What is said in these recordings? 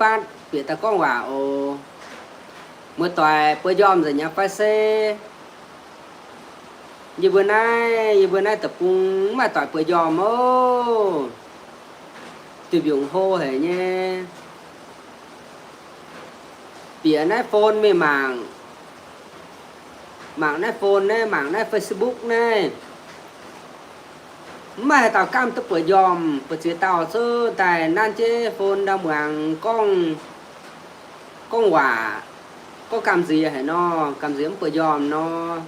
faatv bieqc daaih gorngv waac oc. Muoz-doic bueix njormh nzengc nyei fai se yie mbuo naaiv, yie mbuo naaiv deic-bung mv maaih doic bueix njormh oc. Duih mbiungc hlo haic nyei. Bieqc naaiv phone mingh mangc, mangc naaiv phone naaiv, mangc naaiv Facebook naaiv, mv maaih haaix dauh gamh duqv bueix njormh. Buoz ziex dauh zouv daaih nanv jienv phone ndau muangx gorngv, gorngv waac, gorngv gamh nziex haic nor, gamh nziex mv bueix njormh nor.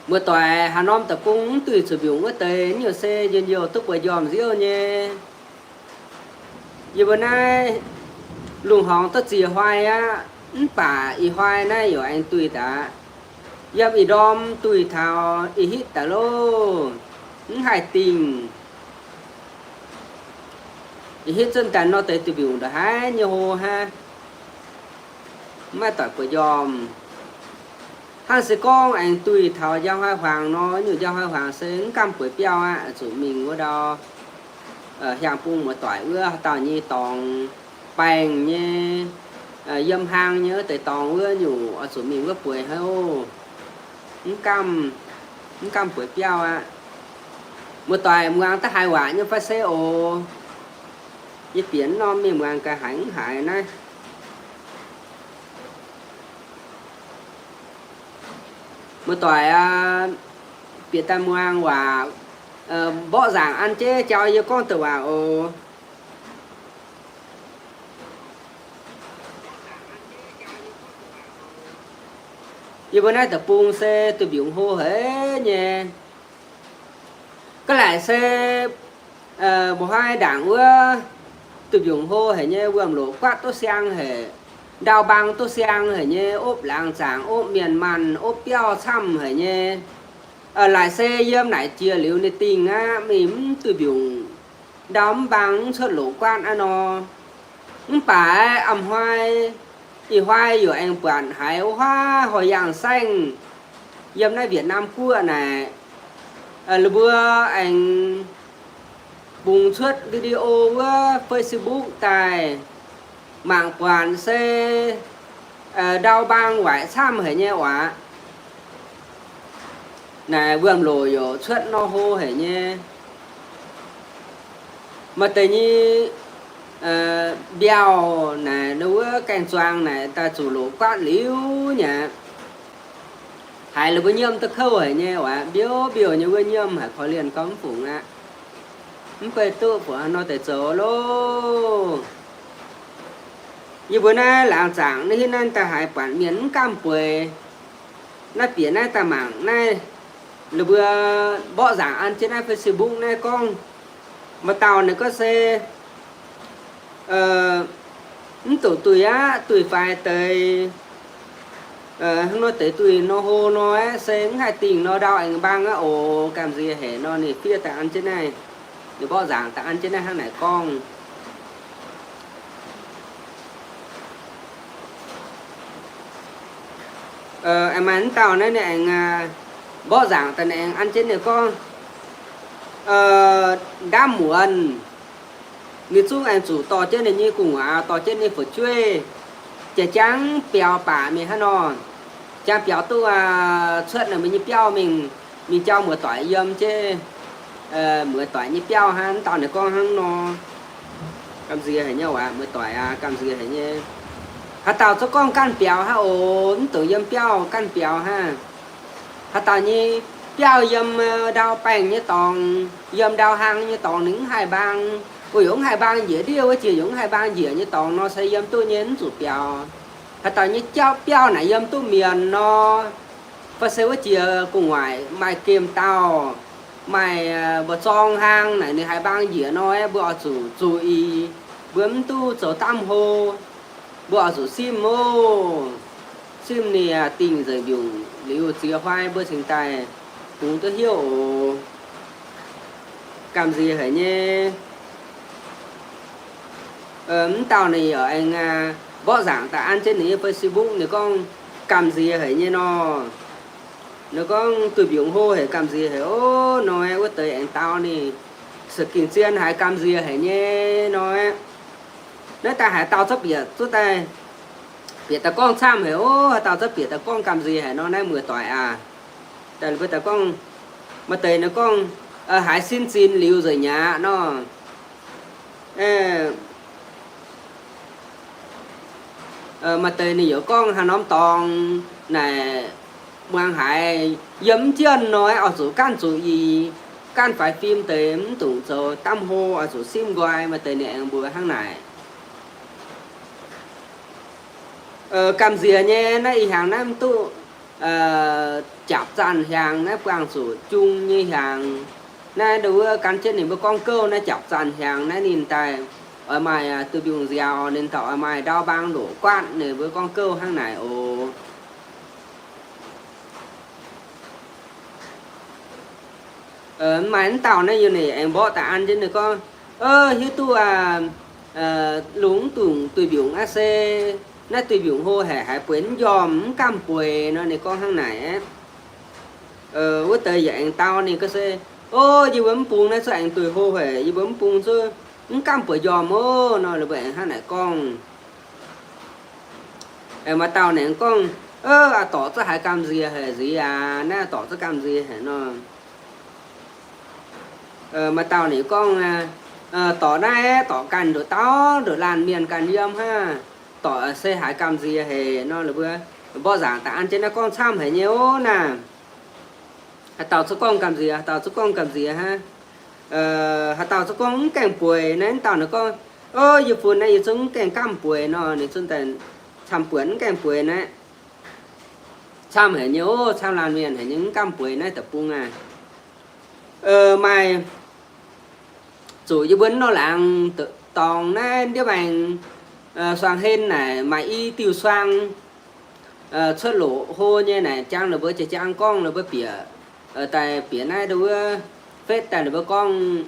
Muoz-doic haaix norm deic-bung mv duih zuqc mbiungc wuov deix, nyungc se njien-youh duqv bueix njormh nziouv nyei. Yie mbuo naaiv lungh horngx duqv ziex hnoi aqv, mv baac ih hnoi naaiv yaac aengx duih daaih. Yiem ih ndorm duih taux ih hitv daaih loh, mv haih dingh. Ih hitv zunv daaih nor deix duih mbiungc ndongc haaix nyei hlo hnangv, mv maaih doic bueix njormh. Hnangv se gorngv aengx duih taux njang hnoi huaangx nor, nyungc njang hnoi huaangx se mv gamh bueix biauv aqv, zuqc mingh wuov ndau hiaang bung muoz-doic wuov haaix dauh nyei dorngx, baengh nyei, yiem hlang nyei wuov deix dorngx wuov nyungc oix zuqc mingh wuov bueix hnangv oc. Mv gamh, mv gamh bueix biauv aqv. Muoz-doic muangx daaih haiz waac nyei fai se oc? Yie bieqc norm mingh muangx gaax haiz mv haiz naaiv. Muoz-doic aac, bieqc daaih muangx waac, mborqv nzaangc an jienv jauv yie gorngv deix waac oc. Yie mbuo naaiv deic-bung se duih mbiungc hlo haic nyei. Ga'naaiv se mbuo hnoi ndaangc wuov duih mbiungc hlo haic nyei, wuom-loc guaatv duqv siang haic, ndau-mbaang duqv siang haic nyei, opv laangz zaangc, opv mienh maanh, opv biauv camv haic nyei. Laaic se yiem naaic jiex liuz ninh dingh aqv, mingh mv duih mbiungc, ndau mv mbaang mv cuotv loc guaatv aqv nor. Mv baac a'hnoi, ih hnoi yaac aengx buatc haiz wuov huaav horh yangh saengv yiem naaiv Việt Nam guoqv naaic, ninh mbuo aengx bungx cuotv video wuov Facebook daaih, mangc buatc se ndau-mbaang waaic camv haic nyei oc. Naaic wuom-loc yaac cuotv nor hlo haic nyei. Maaih deix nyei mbiauh naaic wuov gaeng-zuang naaic daaih zuqc loc guaatv liuz nyei aqv. Haiz la'buo nyiemv duqv kouv haic nyei oc, mbiouv mbiouh nyei wuov nyiemv haic, korv-lienh gorngv mv fungc aqv. Mv bei duqv fungc haaix nor deix zoux loh. Yie mbuo naaiv laangz zaangc naaiv hitv naaiv daaih haiz buatc mienh mv gamh bueix. Naaiv bieqc naaiv daaih mangc naaiv, ninh mbuo mborqv nzaangc an jienv naaiv Facebook naaiv gorngv, maaih dauh naaic gorngv se mv duqv duih aqv, duih faix deix, hnangv nor deix duih nor hlo nor aeqv, se mv haih dingh nor ndau aengx mbaang aqv oc, gamh nziex haic nor ninh fiev daaih an jienv naaiv, ninh mborqv nzaangc daaih an jienv naaiv hnangv naaic gorngv. Aengx maaih mv dauh naaiv ninh aengx mborqv nzaangc daaih ninh aengx an jienv ninh gorngv, ndaamv muonz ninh zungv aengx zuqc dorh jienv ninh nyei gu'nguaaz, dorh jienv ninh fu'jueiv, jiex jangv biaux baac mingh hnangv nor, jangv biaux duqv cuotv naaic mbuo nyei biauv mingh, mingh jauv muoz-doic yiem jienv muoz-doic nyei biauv hnangv. Mv dauh ninh gorngv hnangv nor. Gamh nziex haic nyei waac, muoz-doic aac, gamh nziex haic nyei. Haaix dauh zungv gorngv ganh biaux hnangv oc, mv dungx yiem biauv ganh biaux hnangv. Haaix dauh nyei biauv yiem ndau baengh nyei dorngx, yiem ndau hlang nyei dorngx ninh mv haih mbaang. Mbuo yaac mv haih mbaang njiec ndiev wuov jiex, yaac mv haih mbaang njiec nyei dorngx nor se yiem duqv nyei, mv zuqc biaux. Haaix dauh nyei jauv biauv naaic yiem duqv mienc nor, fai se wuov jiex gu'nguaaic maaih gemh dauh, maaih mbu'zorng hlang naaic ninh haih mbaang njiec nor, mbuo oix zuqc zuqc ih, mbuo mv duqv zoux dapv hlo, mbuo oix zuqc simv oc. Simv ninh dingh nzengc mbiungc liuz ziex hnoi mbuo cingx daaih bungx duqv hnyouv oc. Gamh nziex haic nyei. Mv dauh ninh yaac aengx mborqv nzaangc daaih an jienv ninh nyei Facebook, ninh gorngv gamh nziex haic nyei nor. Ninh gorngv duih mbiungc hlo haic, gamh nziex haic oc nor, wuov deix aengx dau ninh, se gengh zien haic, gamh nziex haic nyei nor. Naaiv daaih haaix dauh cuotv bieqc, cuotv daaih bieqc daaih gorngv camv haic oc. Haaix dauh cuotv bieqc daaih gorngv gamh nziex haic nor, naaiv muoz-doic aac. Daaih mbuo daaih gorngv, maaih deix ninh gorngv, haiz sin zinh liuz nzengc mi'aqv nor. Maaih deix ninh yaac gorngv haaix norm dorngx naaic, muangx haiz yiem mv jienh nor, oix zuqc ganh zuqc i, ganh faix fim deix, mv dungx zoux damv hlo, oix zuqc simv nqoi. Maaih deix ninh aengx mbuox hnangv naaic. Gamh nziex nyei naaiv ih hiaangx naaiv mv duqv jaapc zanh hiaangx, naaiv buangh zuqc jung nyei hiaangx. Naaiv ndau wuov gan jienv ninh mbuo gorngv gouv naaiv jaapc zanh hiaangx naaiv ninh daaih oix maaih duih mbiungc nziaaux, ninh daaih oix maaih ndau mbaang loqc guaatv, ninh mbuo gorngv gouv hnangv naaic oc. Maaih mv dauh naaiv yie ninh aengx mborqv daaih an jienv ninh gorngv, hiuv duqv aac, lungh mv dungx duih mbiungc aqv se, naaiv duih mbiungc hlo haic, haiz bueix mv njormh, mv gamh bueix nor. Ninh gorngv hnangv naaic aqv. Wuov deix yaac aengx dau ninh gorngv se, o, yie mbuo mv bung naaiv cuotv aengx duih hlo haic, yie mbuo mv bung cuotv mv gamh bueix njormh oc nor. Ninh mbuo aengx hnangv naaic gorngv. Maaih dauh ninh aengx gorngv, aa, dorc cuotv haiz gamh nziex haic nziex aac, naaiv dorc cuotv gamh nziex haic nor. Maaih dauh ninh gorngv, dorc naaiv dorc ganh nduqc dauh nduqc laanh mienh ganh yiem hnangv, dorc se haiz gamh nziex haic nor. Ninh mbuo mborqv nzaangc daaih an jienv naaiv gorngv camv haic nyei oc naaiv. Haaix dauh cuotv gorngv gamh nziex, haaix dauh cuotv gorngv gamh nziex hnangv. Haaix dauh cuotv gorngv mv gaengh bueix naaiv, mv dauh ninh gorngv, o, yie fun naaiv yie zungv mv gaengh gamh bueix nor, ninh zungv daaih camv buonc mv gaengh bueix naaiv. Camv haic nyei oc, camv laanh mienh haic nyei, mv gamh bueix naaiv deic-bung aac. Maaih zuqc yie mbuo nor laangz dorngx naaiv ndiev maengx suangx hen naaic maaih i diuh suang cuotv loqc hlo nyei naaic, jangx ninh mbuo jiex jangx gorngv ninh mbuo bieqc daaih bieqc naaiv ndau wuov fetv daaih ninh mbuo gorngv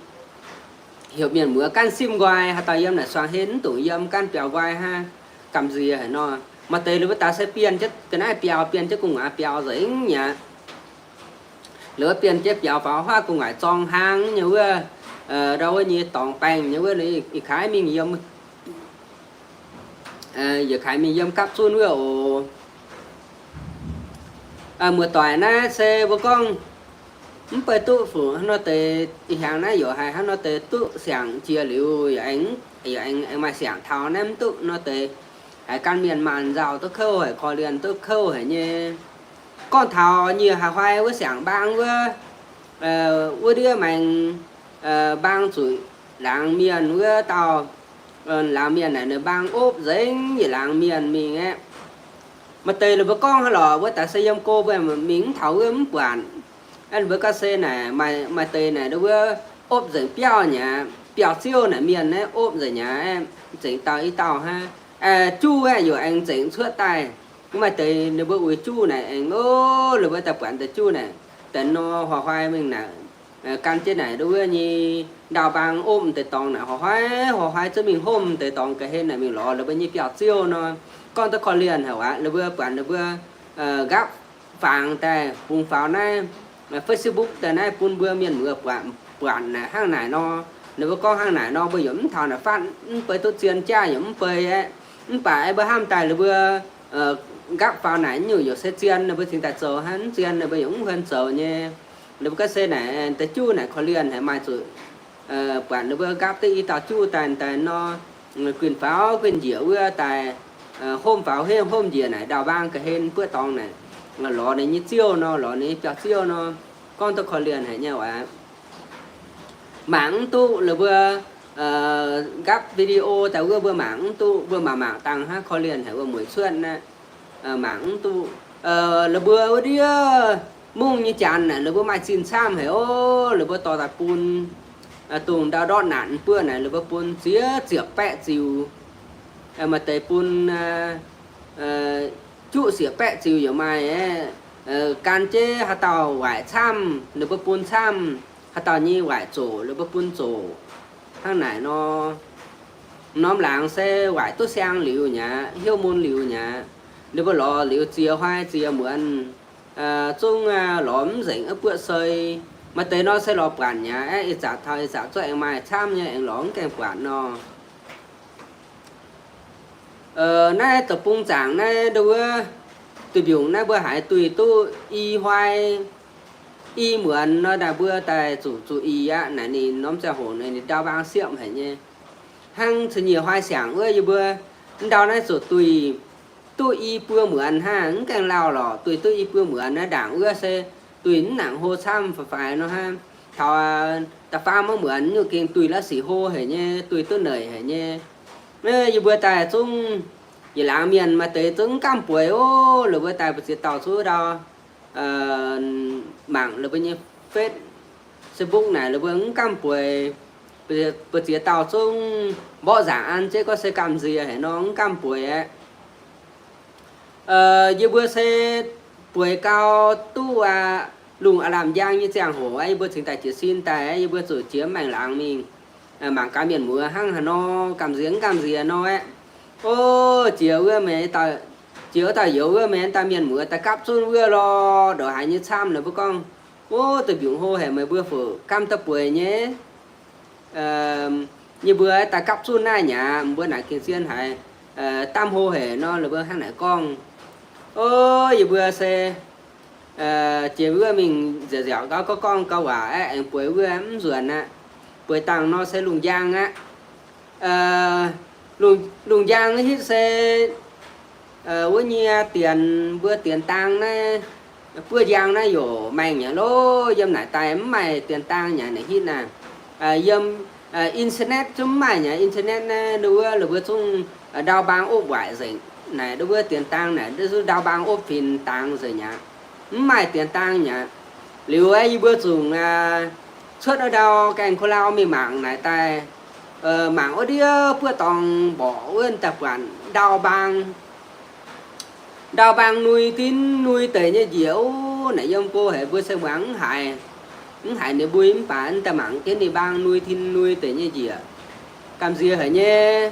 heuc mienh muoz ganh simv nqoi, haaix dauh yiem naaic suangx hen mv dungx yiem, ganh biaux nqoi hnangv, gamh nziex haic nor. Maaih deix ninh mbuo daaih se bienh jienv ga'naaiv biaux, bienh jienv gu'nguaaz biaux nzengc mi'aqv. Ninh mbuo bienh jienv biaux faaux huaav gu'nguaaic zorng hlang nyei wuov, ndau wuov nyei dorngx baengh nyei wuov, ih kaaix mingh yiem yietc kaaix mingh yiem gapv zunv wuov oc. Muoz-doic naaiv se mbuo gorngv mv bei duqv funx haaix nor deix, ih hiaangx naaiv yaac haiz haaix nor deix duqv siangx jiex liuz, yaac aengx maaih siangx taux naaiv mv duqv nor deix, haiz gan mienh maanc nzauh duqv kouv haic, korv-lienh duqv kouv haic nyei. Gorngv taux nyic haaix hnoi wuov siangx mbaang wuov, wuov ndiev maengx mbaang zuqc laangz mienh wuov dauh, laangz mienh naaic ninh mbaang opv nzengc yietc laangz mienh mingh aeqv. Maaih deix ninh mbuo gorngv haaix lorqc, wuov daaih se yiem go mbuo mingh mv taux wuov mv buatc. Ninh mbuo ga'sie naaic maaih deix naaic wuov opv nzengc biauv nyei aqv, biauv-ziouv naaic mienh naaiv opv nzengc nyei aqv, nzengc dauh i dauh hnangv. Juv aeqv, yaac aengx nzengc cuotv daaih. Maaih deix ninh mbuo uix juv naaic aengx, o, ninh mbuo daaih buatc deix juv naaic, deix nor hoi-hoi mingh naaic, gan jienv naaic wuov nyei ndau-mbaang opv deix dorngx naaic, hoi-hoi hoi-hoi zungv mingh hopv deix dorngx ga'hlen naaic mingh lorz ninh mbuo nyei biauv-ziouv nor. Gorngv duqv korv-lienh haic aqv. Ninh mbuo buatc ninh mbuo nqaapv fangx daaih bungx faaux naaiv Facebook daaih naaiv bun mbuo mienh muoz buatc, buatc naaic hnangv naaic nor. Ninh mbuo gorngv hnangv naaic nor, mbuo yaac mv taux naaic fatv, mv bei duqv zien jaav yaac mv bei aeqv. Mv baac aeqv, mbuo hnamv daaih ninh mbuo nqaapv faaux naaic nyungc yaac se zien, ninh mbuo cingx daaih zoux hnangv, mv zien ninh mbuo yaac mv huon zoux nyei. Ninh mbuo ga'sie naaic deix juv naaic korv-lienh haic, maaih zuqc buatc ninh mbuo nqaapv duqv i dauh juv daaih, daaih nor, guinh faaux guinh njiec wuov daaih, homv faaux hopv njiec naaic ndau-mbaang ga'hlen buov dorngx naaic, lorz ninh nyei ziouv nor, lorz ninh nyei biauv-ziouv nor. Gorngv duqv korv-lienh haic nyei aqv. Mangc mv duqv, ninh mbuo nqaapv video daaih wuov mbuo mangc mv duqv, mbuo mangc mangc dangh hnangv, korv-lienh haic, wuov mueic cuotv naaiv. Mangc mv duqv. Ninh mbuo wuov ndiev mungv nyei janx naaic, ninh mbuo maaih zinh camv haic oc. Ninh mbuo dorh daaih bun dongh ndau ndortv naanc buov naaic, ninh mbuo bun ziex ziepc baeqv ziux. Maaih deix bun juqv ziepc baeqv ziux yaac maaih. Gan jienv haaix dauh waaic camv, ninh mbuo bun camv, haaix dauh nyei waaic zoqc, ninh mbuo bun zoqc. Hnangv naaic nor, norm laangz se waaic duqv siang liuz nyei aqv, hnyouv mun liuz nyei aqv. Ninh mbuo lorz liuz ziex hnoi ziex muonz, zungv lorz mv nzengc, buoqv sei. Maaih deix nor se lorz buatc nyei aqv, ih zanc taux ih zanc zuov aengx maaih camv nyei, aengx lorz mv gaengh buatc nor. Naaiv deic-bung zaangc naaiv ndau wuov, duih mbiungc naaiv mbuo haiz duih duqv i hnoi, i muonz nor naaic mbuo daaih zuqc zuqc i aqv. Naaic ninh norm ziangh hoc ninh ndau mbaang siepv haic nyei. Hnangv cin nyeic hnoi siangx wuov yie mbuo ndau naaiv zuqc duih duqv i buo muonz hnangv, mv gaengh lauh lorqc, duih duqv i buo muonz naaiv ndaangc wuov se duih mv nangc hlo camv faix-faix nor hnangv. Taux da'faam muonz nyungc gengh duih la'sic hlo haic nyei, duih duqv neic haic nyei. Yie mbuo daaih zungv yietc laangz mienh maaih deix zungv mv gamh bueix ov, la'buo daaih mbu'ziex dauh zuqv ndau mangc la'buo nyei Facebook naaic la'buo mv gamh bueix, mbu'ziex dauh zungv mborqv nzaangc an jienv gorngv se gamh nziex haic nor mv gamh bueix aqv. Yie mbuo se bueix gau duqv aqv, lungh aav lamh njang nyei ziangh hoc aqv, yie mbuo cingx daaih jiez sin daaih aqv, yie mbuo zuqc jiex maengx laangz mingh mangc gaax mienh muoz hnangv haaix nor, gamh nziex mv gamh nziex nor aqv. O, jiex wuov meih, jiex wuov dauh youz wuov meih, dauh mienh muoz daaih gapv zunv wuov lorh, ndongc haaix nyei camv naaic mbuo gorngv, o, duih mbiungc hlo haic, meih mbuo fuqv gamh da'bueix nyei. Yie mbuo daaih gapv zunv naaiv nyei aqv, mbuo naaic gengh zien haic, damh hlo haic nor, la'buo hnangv naaic gorngv. O, yie mbuo se jiex wuov mingh nziaauc nziaauc gauh gorngv gorngv gauh waac aeqv, aengx bueix wuov mv nzuonx aqv. Bueix dangh nor se lungh njang aqv. Lungh njang hitv se wuov nyei dienx, mbuo dienx dang naaiv, buov njang naaiv yaac maengh nyei lov, yiem naaic daaih mv maaih dienx dang nyei naaic hitv naaiv. Yiem internet zungv mv maaih nyei, internet naaiv wuov la'buo zungv ndau mbaang opv waaic nzengc. Naaic wuov dienx dang naaic zungv ndau mbaang opv fin dangx nzengc aqv. Mv maaih dienx dang nyei aqv. Liuz aeqv, yie mbuo zungv cuotv wuov ndau gaengh ko lau mingh mangc naaic daaih, mangc wuov ndiev buov dorngx mborqc wuov daaih buatc ndau mbaang, ndau mbaang nui tin nui deic nyei njiec. O, naaic yiem go haic, mbuo se muangx mv haiz, mv haiz ninh mbui mv baac daaih mangc jienv ninh mbaang nui tin nui deic nyei njiec. Gamh nziex haic nyei.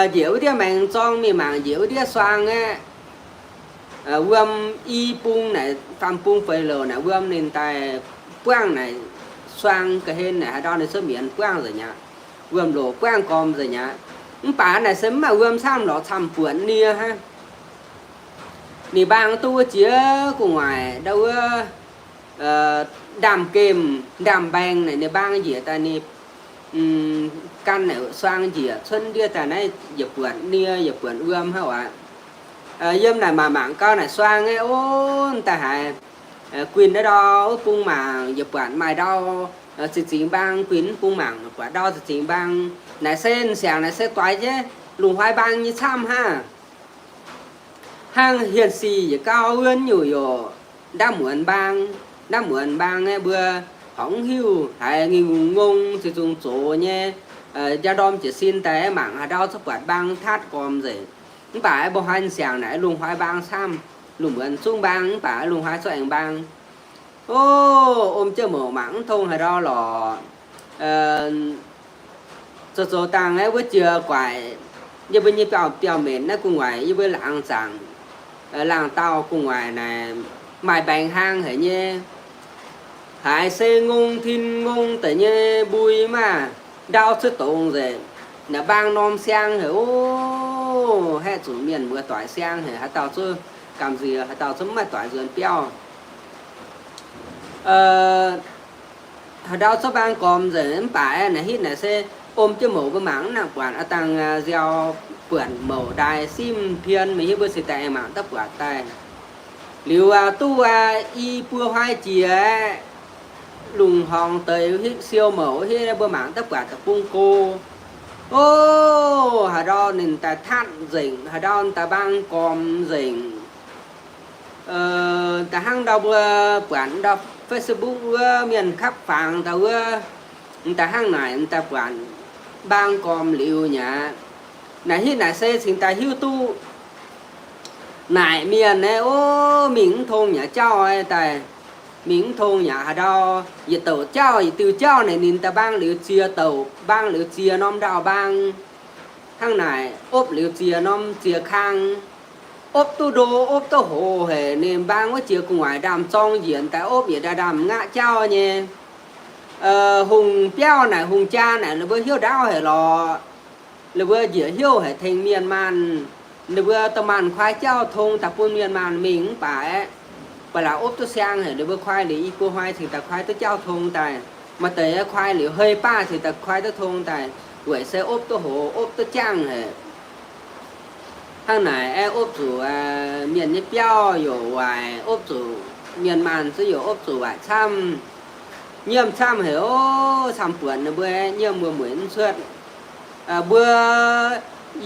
Njiec wuov ndiev maengx zorng mingh mangc njiec wuov ndiev suang aeqv, wuom i bung naaic, faam bung feix louc naaic wuom ninh daaih buangv naaic suang ga'hlen naaic haaix ndau ninh cuotv mienz buangv nzengc aqv. Wuom loc buangv gormx nzengc aqv. Mv baac naaic se mv maaih wuom camv lorqc, camv buonc nie hnangv. Ninh mbaang duqv wuov jiex gu'nguaaic ndau wuov ndaamv-gemh ndaamv-mbaengx naaic ninh mbaang njiec daaih ninh gan naaic suang njiec cuotv ndiev daaih naaiv yietc buonc nie yietc buonc wuom hnangv aqv. Yiem naaic maaih mangc gau naaic suang aeqv, o, daaih haiz guinh ndau ndau wuov bung mangc yietc buatc maaih ndau zingx zingx mbaang, guinh wuov bung mangc buatc ndau zingx zingx mbaang. Naaic se siangx naaic se doix jienv lungh hnoi mbaang nyei camv hnangv. Hnangv hienx sic yietc gauh wuonv nyungc yaac ndaamv-muonz mbaang, ndaamv-muonz mbaang aeqv, mbuo horpc mv hiuv haiz ngingh ngungh ngongh ziex zungh zox nyei, njang ndorm jiez sin daaih mangc haaix ndau cuotv buatc mbaang tatv gormx nzengc. Mv baac mbuo hnoi siangx naaic lungh hnoi mbaang camv, lungh muonz zungv mbaang mv baac lungh hnoi cuotv aengx mbaang. O, om jienv mouc mangc mv tong haaix ndau lorqc. Zoux zoux dangh aeqv, wuov jiex guaic, yie mbuo nyei biauv, biauv menc naaiv gu'nguaaic, yie mbuo laangz zaangc, laangz dauh gu'nguaaic naaic maaih mbaengx hlang haic nyei. Haiz se ngongh tin ngongh deix nyei mbui maah, ndau cuotv dongz nzengc. Naaic mbaang norm siang haic, o, haeqv zuqc mienh muoz doic siang haic, haaix dauh zungv gamh nziex, haaix dauh zungv mv maaih doic nzuonx biauv. Haaix ndau cuotv mbaang gormx nzengc mv baac naaic hitv naaic se om jienv mouc mbuo mangc mv nangc buatc, a'dangh nziaaux buonc mouc ndaaih simv pien, meih hiuv mbuo cingx daaih aengx mangc daaih buatc daaih. Liuz aqv, duqv aqv, i buo hnoi jiex aeqv, lungh horngz deix hitv siou mouc hitv mbuo mangc daaih buatc deic-bung go. O, haaix ndau ninh daaih tatv nzengc, haaix ndau daaih mbaang gormx nzengc. Da'hnangv ndau mbuo buatc ndau Facebook wuov mienh kapv fangx daaih wuov, da'hnangv naaic daaih buatc mbaang gormx liuz nyei aqv. Naaic hitv naaic se cingx daaih hiuv duqv naaic mienh aeqv, o, mingh mv tong nyei jauv daaih, mingh mv tong nyei haaix ndau, yietc douc jauv yietc diuh jauv naaic ninh daaih mbaang liuz ziex douc, mbaang liuz ziex norm ndau-mbaang. Hnangv naaic opv liuz ziex norm ziex kang, opv duqv ndo, opv duqv hoz haic. Ninh mbaang wuov jiex gu'nguaaic ndaamv-zorng njiec daaih opv yietc ndaamv-ndaamv ngaqv jauv nyei. Hungh biauv naaic, hungh jaa naaic, ninh mbuo hnyouv ndaauv haic lorqc. ninh mbuo njiec hnyouv haic tengx mienh maanh. Ninh mbuo dorh maanh kuaai jauv tong daaih bun mienh maanh mingh mv baac aeqv, ba'laqc opv duqv siang haic. Ninh mbuo kuaai liuz i go hnoi cingx daaih kuaai duqv jauv tong daaih. Maaih deix kuaai liuz hei baav cingx daaih kuaai duqv tong daaih, weic se opv duqv hoz, opv duqv jangv haic. Hnangv naaic aeqv, opv zuqc mienh nyei biauv youc waaic, opv zuqc mienh maanh zuqv youc opv zuqc waaic camv, nyiemv camv haic oc. Camv-buonc ninh mbuo aeqv, nyiemv wuom-mueic mv cuotv. Mbuo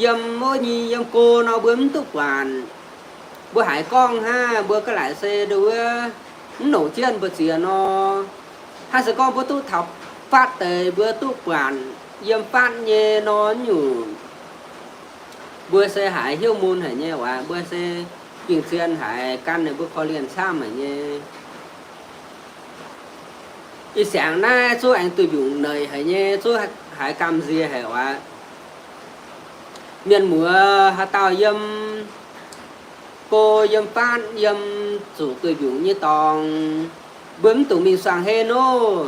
yiem wuov nyei yiem go nor mbuo mv duqv buatc. Mbuo haiz gorngv hnangv, mbuo ga'laaic se ndo wuov mv longc jienv mbu'ziex nor. Hnangv se gorngv mbuo duqv taux faatv deix mbuo duqv buatc yiem faatv nyei nor nyungc, mbuo se haiz hnyouv mun haic nyei waac, mbuo se gengh zien haiz gan ninh mbuo korv-lienh camv haic nyei. Ih siangx naaiv zungv aengx duih mbiungc neic haic nyei, zungv haiz gamh nziex haic waac. Mienh muoz haaix dauh yiem go yiem faatv yiem zuqc duih mbiungc nyei dorngx, mbuo mv dungx mingh suangx hlen oc.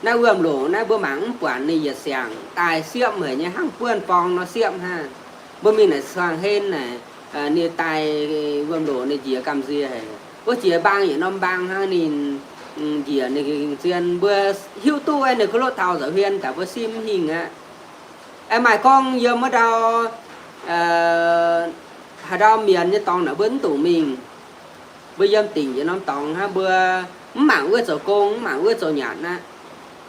Naaiv wuom-loc naaiv mbuo mangc mv buatc ninh yietc siangx daaih siepv haic nyei, hnangv buonv-borng nor siepv hnangv. Mbuo mingh naaic suangx hlen naaic, ninh daaih wuom-loc ninh njiec gamh nziex haic. Wuov jiex mbaang yietc norm mbaang hnangv ninh njiec ninh gengh zien. Mbuo hiuv duqv ninh kuv loqv taux nza'hmien daaih mbuo simv mv hingh aqv. Aeqv, maaih gorngv yiem wuov ndau, haaix ndau mienz nyei dorngx naaic mbuo mv dungx mingh. Mbuo yiem dingc yietc norm dorngx hnangv, mbuo mv mangc wuov zoux gong, mv mangc wuov zoux nyanc aqv.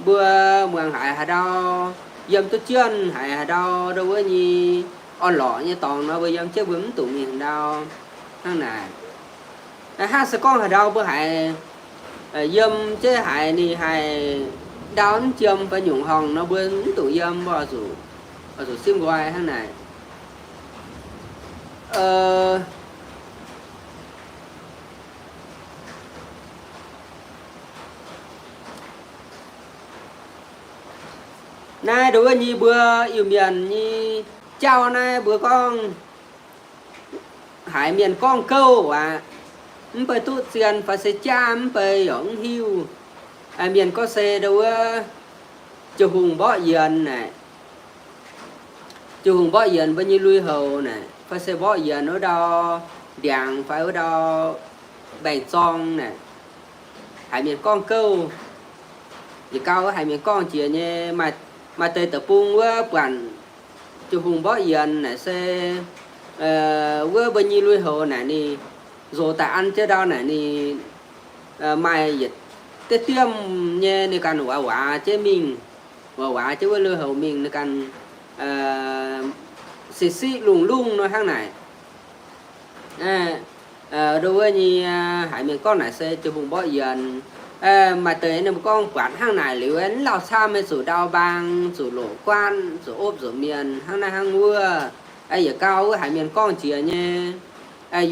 Mbuo muangx haiz haaix ndau yiem duqv jienv, haiz haaix ndau ndo wuov nyei orn-lorqc nyei dorngx nor, mbuo yiem jienv mbuo mv dungx mingh ndau. Hnangv naaic, hnangv se gorngv haaix ndau mbuo haiz yiem jienv haiz ninh haiz ndau mv jiem fai nyungc horngh nor, mbuo mv dungx yiem, mbuo zuqc simv nqoi hnangv naaic. Naaiv ndo wuov nyei mbuo Iu-Mienh nyei jauv naaiv mbuo gorngv haiz mienh gorngv gouv aqv, mv bei duqv zien fai se jaav mv bei yaac mv hiuv. Mienh gorngv se ndo wuov Ziouv Hungh mborqv yienx naaic, Ziouv Hungh mborqv yienx mbuo nyei lui-houx naaic, fai se mborqv yienx wuov ndau ndiangx fai wuov ndau mbaengx-zorng naaic, haiz mienh gorngv gouv. Yietc gau wuov haiz mienh gorngv jiex nyei, maaih deix deic-bung wuov buatc Ziouv Hungh mborqv yienx naaic se wuov mbuo nyei lui-houx naaic ninh nzox daaih an jienv ndau naaic ninh maaih yietc diemv diemv nyei ninh ganh waax waax jienv mingh, waax waax jienv wuov lui-houx mingh ninh ganh siqv siqv lungh lungh nor hnangv naaic. Ndo wuov nyei haiz mienh gorngv naaic se Ziouv Hungh mborqv yienx. Maaih deix ninh mbuo gorngv buatc hnangv naaic liuz mv lauh camv, zuqc ndau mbaang, zuqc loqc guaatv, zuqc opv nzuqc mienh hnangv naaiv hnangv wuov. Yietc gau wuov haiz mienh gorngv jiex nyei.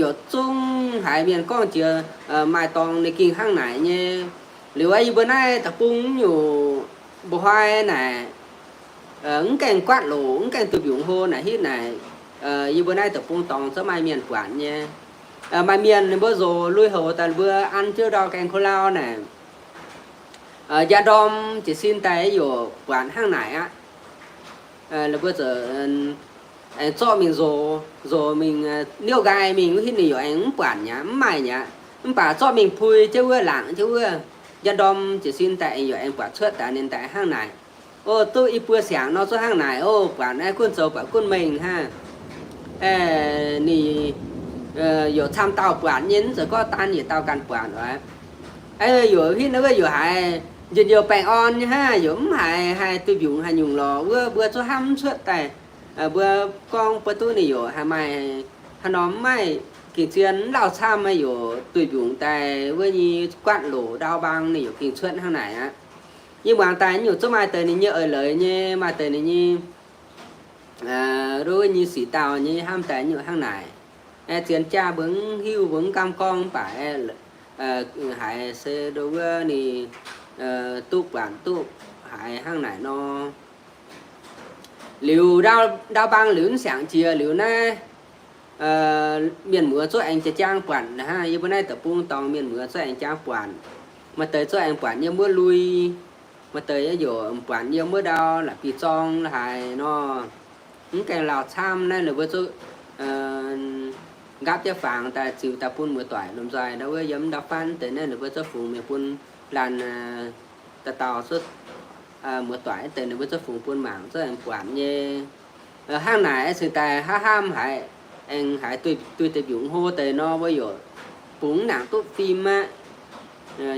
Yaac zungv haiz mienh gorngv jiex maaih dorngx ninh gengh hnangv naaic nyei. Liuz yie mbuo naaiv deic-bung nyungc mbuo hnoi naaic mv gaengh guaatv loqc, mv gaengh duih mbiungc hlo naaic hitv naaic, yie mbuo naaiv deic-bung dorngx zungv maaih mienh buatc nyei. Maaih mienh ninh mbuo nzox lui-houx daaih mbuo an jienv ndau gaeng ko lau naaic, njang ndorm jiez sin daaih yaac buatc hnangv naaic aqv. Ninh mbuo aengx zorqv mingh nzox, nzox mingh niouv nqaai mingh wuov hitv ninh yaac aengx mv buatc mi'aqv, mv maaih mi'aqv. Mv baac zorqv mingh pui jienv wuov, laangc jienv wuov, njang ndorm jiez sin daaih aengx yaac aengx buatc cuotv daaih ninh daaih hnangv naaic. O, duqv i buo siangx nor zungv hnangv naaic. O, buatc naaiv gunv zoux buatc gunv mengh hnangv. Ninh yaac camv dauh buatc nyei, mv zeiz gorngv daan yietc dauh ganh buatc oc. Yaac hitv naaiv wuov yaac haiz njien-youh baengh orn nyei hnangv, yaac mv haiz haih duih mbiungc haaix nyungc lorqc. Wuov mbuo zungv hnamv mv cuotv daaih. Mbuo gorngv mbuo duqv ninh yaac haih maaih haaix norm mv maaih gengh zien mv lauh camv, yaac duih mbiungc daaih wuov nyei guaatv loqc ndau mbaang ninh yaac gengh cuotv hnangv naaic aqv. Yie muangx daaih nyungc zungv maaih deix ninh nyei eix leiz nyei, maaih deix ninh nyei ndo wuov nyei sic dauh nyei hnamv daaih nyungc hnangv naaic. Zien jaav mbuo mv hiuv, mbuo mv gaamv gorngv, mv baac haiz se ndo wuov ninh duqv buatc duqv haiz hnangv naaic nor. Liuz ndau mbaang liuz mv siangx jiex liuz naaiv, mienh muoz zungv aengx jiex jaang buatc hnangv. Yie mbuo naaiv deic-bung dorngx mienh muoz zungv aengx jaang buatc. Maaih deix zungv aengx buatc yiem wuov lui, maaih deix yaac buatc yiem wuov ndau la'bieiv-zorng la'haaix nor. mv gaengh lauh camv naaiv ninh mbuo zuqv nqaapv jienv fangx daaih ziux daaih bun muoz-doic lomh nzoih ndau wuov yiem ndau fatv deix naaiv ninh mbuo zuqv fungx mingh bun laanh dauh dauh zuqv muoz-doic deix ninh mbuo zuqv fungx bun mangc zuqv aengx buatc nyei. Hnangv naaic cingx daaih hnamv hnamv haiz aengx haiz duih deix mbiungc hlo deix nor mbuo yaac bungx nangc duqv fim aqv.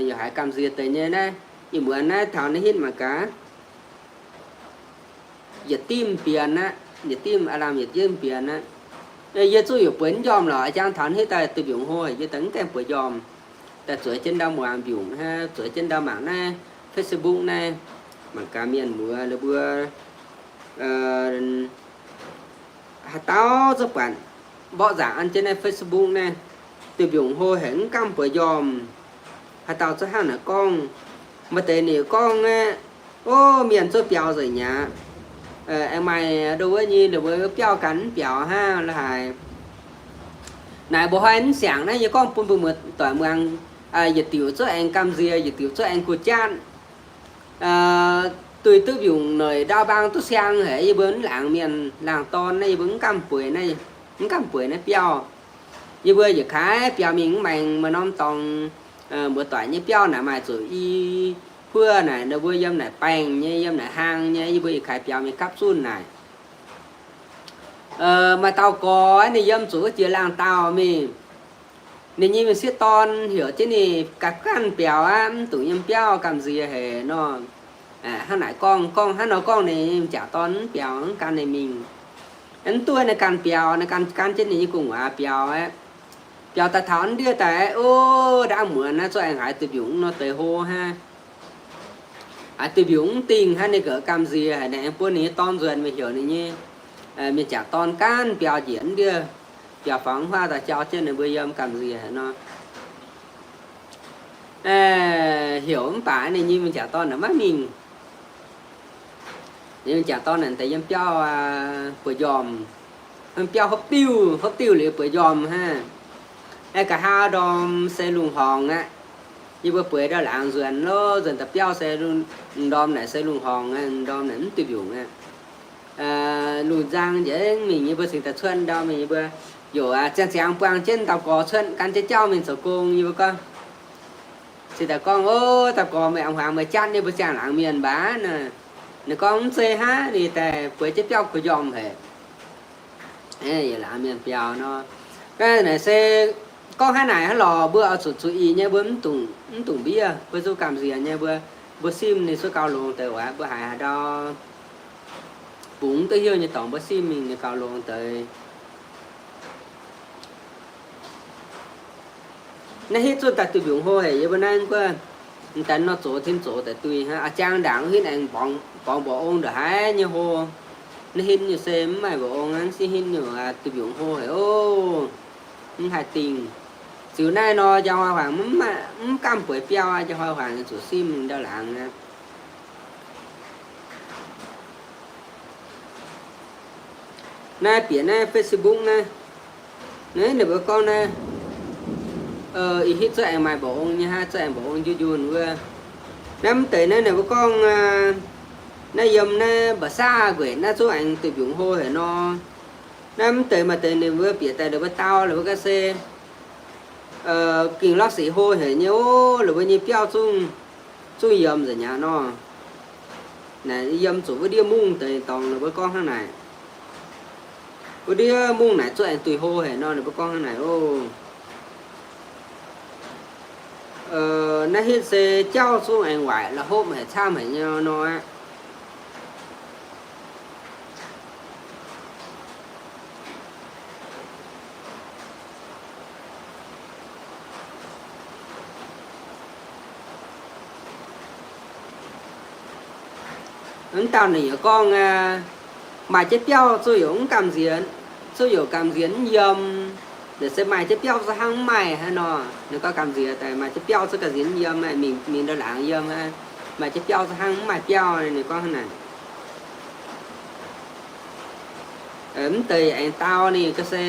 Yaac haiz gamh nziex deix nyei naaiv. Ih muonz naaiv taux naaiv hitv mangc gaax, yietc dimv bienx aqv, yietc dimv aav lamh yietc dimv bienx aqv. Yie zuqc yaac bueix mv njormh lorqc, jangx taux naaiv hitv daaih duih mbiungc hlo haic yie daaih mv gaengh bueix njormh. Daaih zueiz jienv ndau muangx mbiungc, zueiz jienv ndau mangc naaiv Facebook naaiv, mangc gaax mienh muoz ninh mbuo haaix dauh zuqv buatc mborqv nzaangc an jienv naaiv Facebook naaiv, duih mbiungc hlo haic mv gaengh bueix njormh. Haaix dauh zuqv hnangv naaic gorngv, maaih deix ninh gorngv aeqv, o, mienh zuqv biaux nzengc mi'aqv. Aengx maaih ndo wuov nyei ninh mbuo biauv ganh mv biaux hnangv la'haic. Naaic mbuo hnoi mv siangx naaiv yie gorngv bun mbuo muoz-doic muangx, yietc diuc zuqv aengx gamh nziex, yietc diuc zuqv aengx guh jatv. Duih duqv mbiungc noic ndau mbaang duqv siang haic, yie mbuo mv laangz mienh laangz dorn naaiv yie mbuo mv gaengh bueix naaiv, mv gaengh bueix naaiv biauv. Yie mbuo yietc kaaix biaux mingh mv maengx maaih norm dorngx muoz-doic nyei biauv naaic maaih zuqc i huov naaic, ninh mbuo yiem naaic baengh nyei, yiem naaic hlang nyei, yie mbuo yietc kaaix biaux mingh gapv zunh naaic. Maaih dauh gorx ninh yiem zuqc wuov jiex laangh daauh mingh. Ninh nyei mienh sieqv dorn heuc jienv ninh ganh ganh biaux aqv, mv dungx yiem biauv, gamh nziex haic nor. Hnangv naaic gorngv, gorngv hnangv nor gorngv ninh nyei m'jangc dorn mv biaux, mv gan ninh mingh. Mv duqv ninh ganh biaux, ninh ganh gan jienv ninh nyei gu'nguaaz biaux aqv. Biaux daaih taux ndiev daaih, o, ndaamv muonz naaiv zuqc aengx haiz duih mbiungc nor deix hlo hnangv. Haiz duih mbiungc mv dingh hnangv, ninh ganh gamh nziex haic, ninh aengx buov ninh nyei dorn nzuonx mingh heuc ninh nyei mienh m'jangc dorn ganh biaux njiec ndiev biaux fangx huaav daaih jauv jienv ninh mbuo yiem, gamh nziex haic nor. Heuc mv baac ninh nyei mienh m'jangc dorn naaic maiv mingh. Ninh m'jangc dorn naaic deix yiem biauv bueix njormh, biauv hopv diuv, hopv diuv liuz bueix njormh hnangv. Aeqv, nqa'haav ndorm se lungh horngx aqv. Yie mbuo bueix ndau laangz nzuonx loh, nzuonx daaih biauv se lungh, ndorm naaic se lungh horngx aqv, ndorm naaic mv duih mbiungc aqv. Lungh nzang njiec mingh, yie mbuo cingx daaih cuotv ndau mingh, yie mbuo yaac ziangh ziangx buangh jienv dauh gorx cuotv gan jienv jauv mingh zoux gong. Yie mbuo gorngv, cingx daaih gorngv, o, dauh gorx, meih a'hmuangx meih jatv nyei mbuo ziangh laangz mienh mbac nor. Ninh gorngv mv zeiz hnangv, ninh daaih bueix jienv biauv gu'nguaaz haic. Yietc laangz mienh biaux nor. Naaic se gorngv hnangv naaic hnangv lorqc, mbuo oix zuqc zuqc ih nyei, mbuo mv dungx, mv dungx mbiev, mbuo zuqc gamh nziex nyei, mbuo, mbuo simv ninh zuqc gauh longx deix oc. Mbuo haiz haaix ndau bungx duqv heuc nyei dorngx, mbuo simv mingh ninh gauh longx deix. Naaiv hitv zuqc daaih duih mbiungc hlo haic, yie mbuo naaiv guov, m'daaih nor zoux tin zoux daaih duih hnangv. A'jang ndaangc hitv aengx borngz mbuoqc ong ndongc haaix nyei hlo. Naaiv hitv nyungc se mv maaih mbuoqc ong, naaiv hitv nyungc duih mbiungc hlo haic oc. Mv haih dingh. Ziux naaiv nor, njang hnoi huangx mv gaengh bueix biauv, njang hnoi huangx zuqc simv ndau laangz aqv. Naaiv bieqc naaiv Facebook naaiv, naaiv ninh mbuo gorngv naaiv, ih hitv zuqc aengx maaih mbuoqc ong nyei hnangv, zuqc aengx mbuoqc ong njunh njunh wuov. Naaiv mv deix naaiv ninh mbuo gorngv, naaiv yiem naaiv mba'saav nquenc naaiv zuqc aengx duih mbiungc hlo haic nor. Naaiv mv deix maaih deix ninh mbuo bieqc daaih ninh mbuo dau ninh mbuo ga'sie gengh lorqc sic hlo haic nyei ov, ninh mbuo nyei biauv zungv, zungv yiem nzengc aqv nor. Naaic yiem zuqc wuov ndiev mungv deix dorngx ninh mbuo gorngv hnangv naaic. Wuov ndiev mungv naaic zuqc aengx duih hlo haic nor ninh mbuo gorngv hnangv naaic ov. Naaiv hitv se jauv zungv aengx waaic la'hopv haic camv haic nyei nor aqv. Mv dauh ninh yaac gorngv, maaih jienv biauv zuqc youc mv gamh nziex, zuqc youc gamh nziex mv yiem. Naaic se maaih jienv biauv zuqc hnangv mv maaih hnangv nor. Ninh gorngv gamh nziex daaih maaih jienv biauv zuqc gamh nziex mv yiem, mingh, mingh ndau laangz yiem aqv. Maaih jienv biauv zuqc hnangv mv maaih biauv, ninh gorngv hnangv naaic. Mv deix aengx dau ninh ga'sie,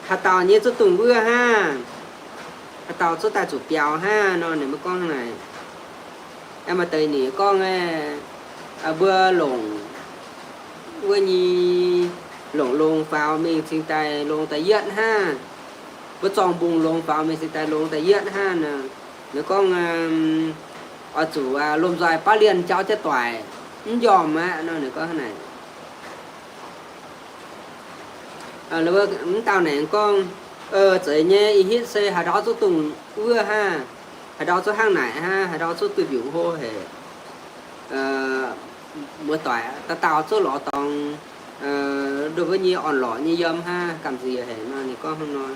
haaix dauh nyei zuqc dungh wuov hnangv, haaix dauh zuqc daaih zuqc biaux hnangv nor, ninh mbuo gorngv hnangv naaic. Aengx maaih deix ninh gorngv, mbuo longc wuov nyei longc longx faaux mingh cingx daaih longx da'yietv hnangv. Mbuo zorng mbungh longx faaux mingh cingx daaih longx da'yietv hnangv nor, ninh gorngv, oix zuqc lomh nzoih baav lienh jauv jienv doic, mv njormh aqv nor, ninh gorngv hnangv naaic. Mv dauh naaic gorngv, zeiz nyei, ih hitv se haaix ndau zuqc dongh wuov hnangv, haaix ndau zuqc hnangv naaic hnangv, haaix ndau zuqc duih mbiungc hlo haic. Muoz-doic dauh dauh zuqc lorz dorngx, nduov wuov nyei orn-lorqc nyei yiem hnangv, gamh nziex haic nor, ninh gorngv hnangv nor.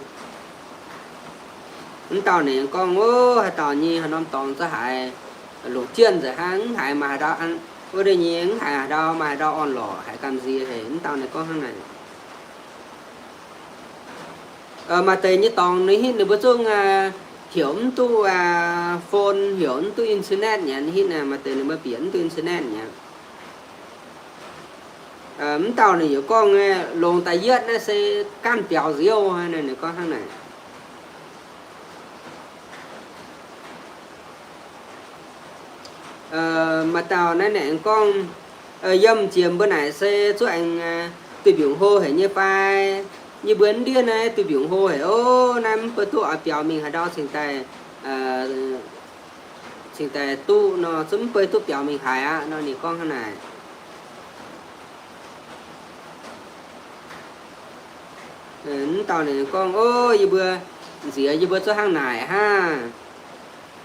Mv dauh naaic gorngv, ov, haaix dauh nyei haaix norm dorngx za'haaix longc jienv nzengc hnangv, mv haiz maaih haaix ndau, wuov deix nyei mv haiz haaix ndau maaih haaix ndau orn-lorqc haic, gamh nziex haic. Mv dauh naaic gorngv hnangv naaic. Maaih deix nyei dorngx ninh hitv ninh mbuo zungv heuc mv duqv phone, heuc mv duqv internet nyei, hitv naaic maaih deix ninh mbuo bieqc mv duqv internet nyei. Mv dauh ninh yaac gorngv, longx da'yietv naaiv se ganh biaux nziouv, ninh gorngv hnangv naaic. Maaih dauh naaiv naaic gorngv, yiem jiex mbuo naaic se zuqc aengx duih mbiungc hlo haic nyei fai? Yie mbuo ndiev naaiv duih mbiungc hlo haic ov, naaiv mv baac duqv oix biaux mingh haaix ndau cingx daaih, cingx daaih duqv nor, zungv mv baac duqv biaux mingh haaix aqv nor, ninh gorngv hnangv naaic. Mv dauh naaic gorngv, ov, yie mbuo nziex yie mbuo zuqc hnangv naaic hnangv.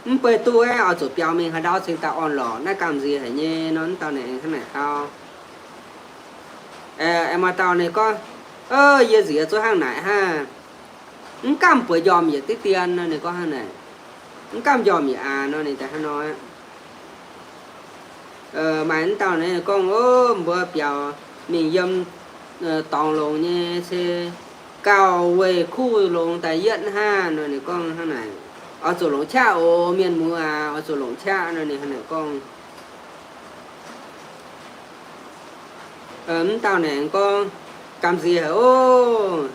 Mv baac duqv aeqv, oix zuqc biaux mingh haaix ndau cingx daaih orn-lorqc, naaiv gamh nziex haic nyei nor, mv dauh naaic hnangv naaic dau. Aengx maaih dauh naaic gorngv, yie nziex zuqc hnangv naaic hnangv. Mv gamh bueix njormh yietc diqv dien nor, ninh gorngv hnangv naaic. Mv gamh njormh yietc aqv nor, ninh daaih hnangv nor. Maaih mv dauh naaic gorngv, ov, mbuo biaux mingh yiem dorngx longx nyei se gauh weic kuv longx da'yietv hnangv nor, ninh gorngv hnangv naaic. Oix zuqc longc qaqv oc, mienh muoz aac, oix zuqc longc qaqv nor, ninh hnangv naaic gorngv. Mv dauh naaic gorngv, gamh nziex haic ov,